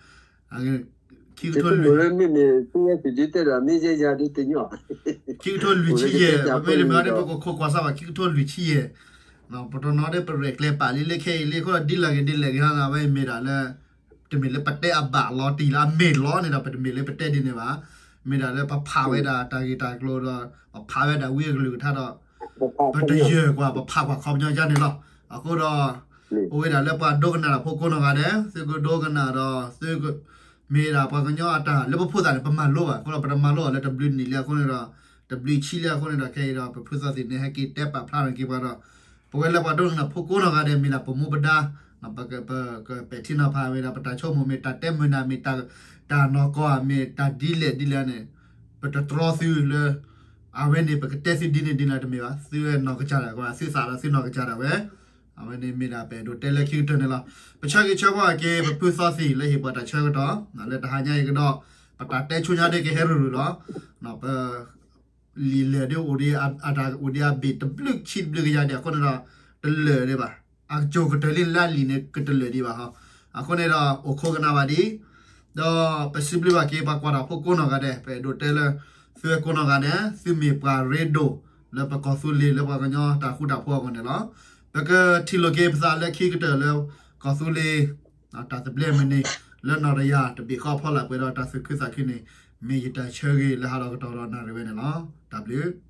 ခံ ခံကထိလွံၢ် မ့မ့ၢ် သုဝဲသုဒုတဲဒီး မ့ၢ်ယဲယၤဒုတညီ ခံကထိလွံၢ်ဆံယဲၢ် ပမ့ၢ်တမၤဒီး ပကခိးကွၢ်စၢ်ဘၣ် ခံကထိလွံၢ်ဆံယဲၢ် ပတနီၤဒီး ပရဲၣ်ကျဲၤပာ်လံလၢခဲအံၤလံအဃိဒီး ဒ်လဲၣ်ဂ့ၤဒ်လဲၣ်ဂ့ၤဟီဒီး အဝဲအံၤမ့ၢ်ဒၣ်လၢ တမ့ၢ်လၢပတဲအဘၣ်လီၤတံၢ်လၢအမ့ၢ်လီၤန့ၣ်ဒီး ပတမ့ၢ်လၢပတဲဒ်န့ၣ်ဘၣ်. မ့ၢ်ဒၣ်လၢပဖးဝဲဒၣ်တၢ်ဂ့ၢ်တၢ်ကျိၤဒီး ပဖးဝဲဒၣ်ဝံအကလုၢ်ကထါဒီး ပတယၢၢ်ကွၢ် ပဖးကွၢ်ခီပညီယါန့ၣ်လီၤ. အဃိဒီး အိၣ်ဝဲဒၣ်လၢပှၤဒိကနၣ်တၢ်ဖိကိးနီၢ်ဂၤဒဲး သုကဒိကနၣ်ဒီး သု မ့ၢ်ဒၣ်ပှၤကညီအတၢ်လၢပဖိသၣ်န့ၣ် ပမၤလိဘၣ်အဃိဒီး ပတမၤလိအီၤလၢတဘျုးနံၣ်လံအဃိန့ၣ်ဒီး တဘျုးဆံလံအဃိန့ၣ်ဒီး ခဲအံၤဒီး ပဖုသီသံၣ်န့ၣ် ဟဲက့ၤတဲပာ်ဖျါထီၣ်က့ၤပှၤဒီး ပဝဲလၢပှၤဒိကနၣ်ဖိကိးနီၢ်ဂၤဒဲး မ့ၢ်ဒၣ်ပမူပဒါ ပကပဲာ်ထံနီၤဖးမ့ၢ်ဒၣ် ပတၢ်ဆိကမိၣ်မ့ၢ်တၢ်တဲမုာ်နၢ်မ့ၢ် တၢ်နီၢ်ကီၢ်ဧါမ့ၢ် တၢ်ဒ်လဲၣ်ဒ်လဲၣ်န့ၣ် ပတတြီသုလၢ အဝဲန့ၣ် ပကတဲသုဒ်န့ၣ်ဒ်လဲၣ်တမ့ၢ်ဘၣ်. သုဝဲနီၢ်ကစၢ်ဒၣ်ဝဲ သုသးဒီးသုနီၢ်ကစၢ်ဒၣ်ဝဲ အဝဲန့ၣ်မ့ၢ်ဒၣ်ပအဲၣ်ဒိးတဲလၢခံကတၢၢ်န့ၣ်လီၤ. ပဆၢဂ့ၤဆၢဝါက့ၤ ပဖုသီသံၣ်လၢဟ့ၣ်ပှၤတၢ်ဆၢကတီၢ် လၢတဟါညါအံၤကဒီး ပတၢ်တဲဆူညါဒ်ကဟဲရူၤရူၤလီၤ. ပ လံာ်လဲၢ်ဒ်အိၣ်ဒ်အတၢ်အိၣ်ဒ်အဘ့ၣ်တဘျုးဆံတဘျုးကယၤဒ်အဃိန့ၣ်ဒီး တလၢာ်ဒံးဘၣ်. အကၠိၤကတၢၢ်လံလါလံာ်န့ၣ် ကတလၢာ်ဒံးဘၣ်ဟီ. အဃိန့ၣ်ဒီး အိၣ်ခိးကနၣ်ဘၣ်ဒံး ဒီးပစံးဘျုးဘၣ်က့ၤပှၤကွၢ်တၢ်ဖိကိးနီၢ်ဂၤဒဲး ပအဲၣ်ဒိးတဲလၢ သုဝဲကိးနီၢ်ဂၤဒဲး သုမ့ၢ်ပှၤရ့ဒိၣ်လၢပကီၢ်သူလ့ၤလၢပှၤကညီတၢ်ဃူတၢ်ဖိးအဂီၢ်န့ၣ်လီၤ. ပကထံၣ်လိာ်က့ၤပသးလၢခံကတၢၢ်လၢ ကီၢ်သူလ့ၤ တၢ်သဘျ့မုၢ်နံၤ လၢနီၢ်တယၢ်တဘ့ၣ်ဃီဖီလာ်ပှဲၤဒီးတၢ်သူၣ်ခုသးခုန့ၣ် မ့ၢ်ယတၢ်ဆၢဂ့ၤလၢဟးထီၣ်ကတီၢ်ဒီးနၣ်ရံၣ်ဝဲန့ၣ်လီၤ. တၢ်ဘျုး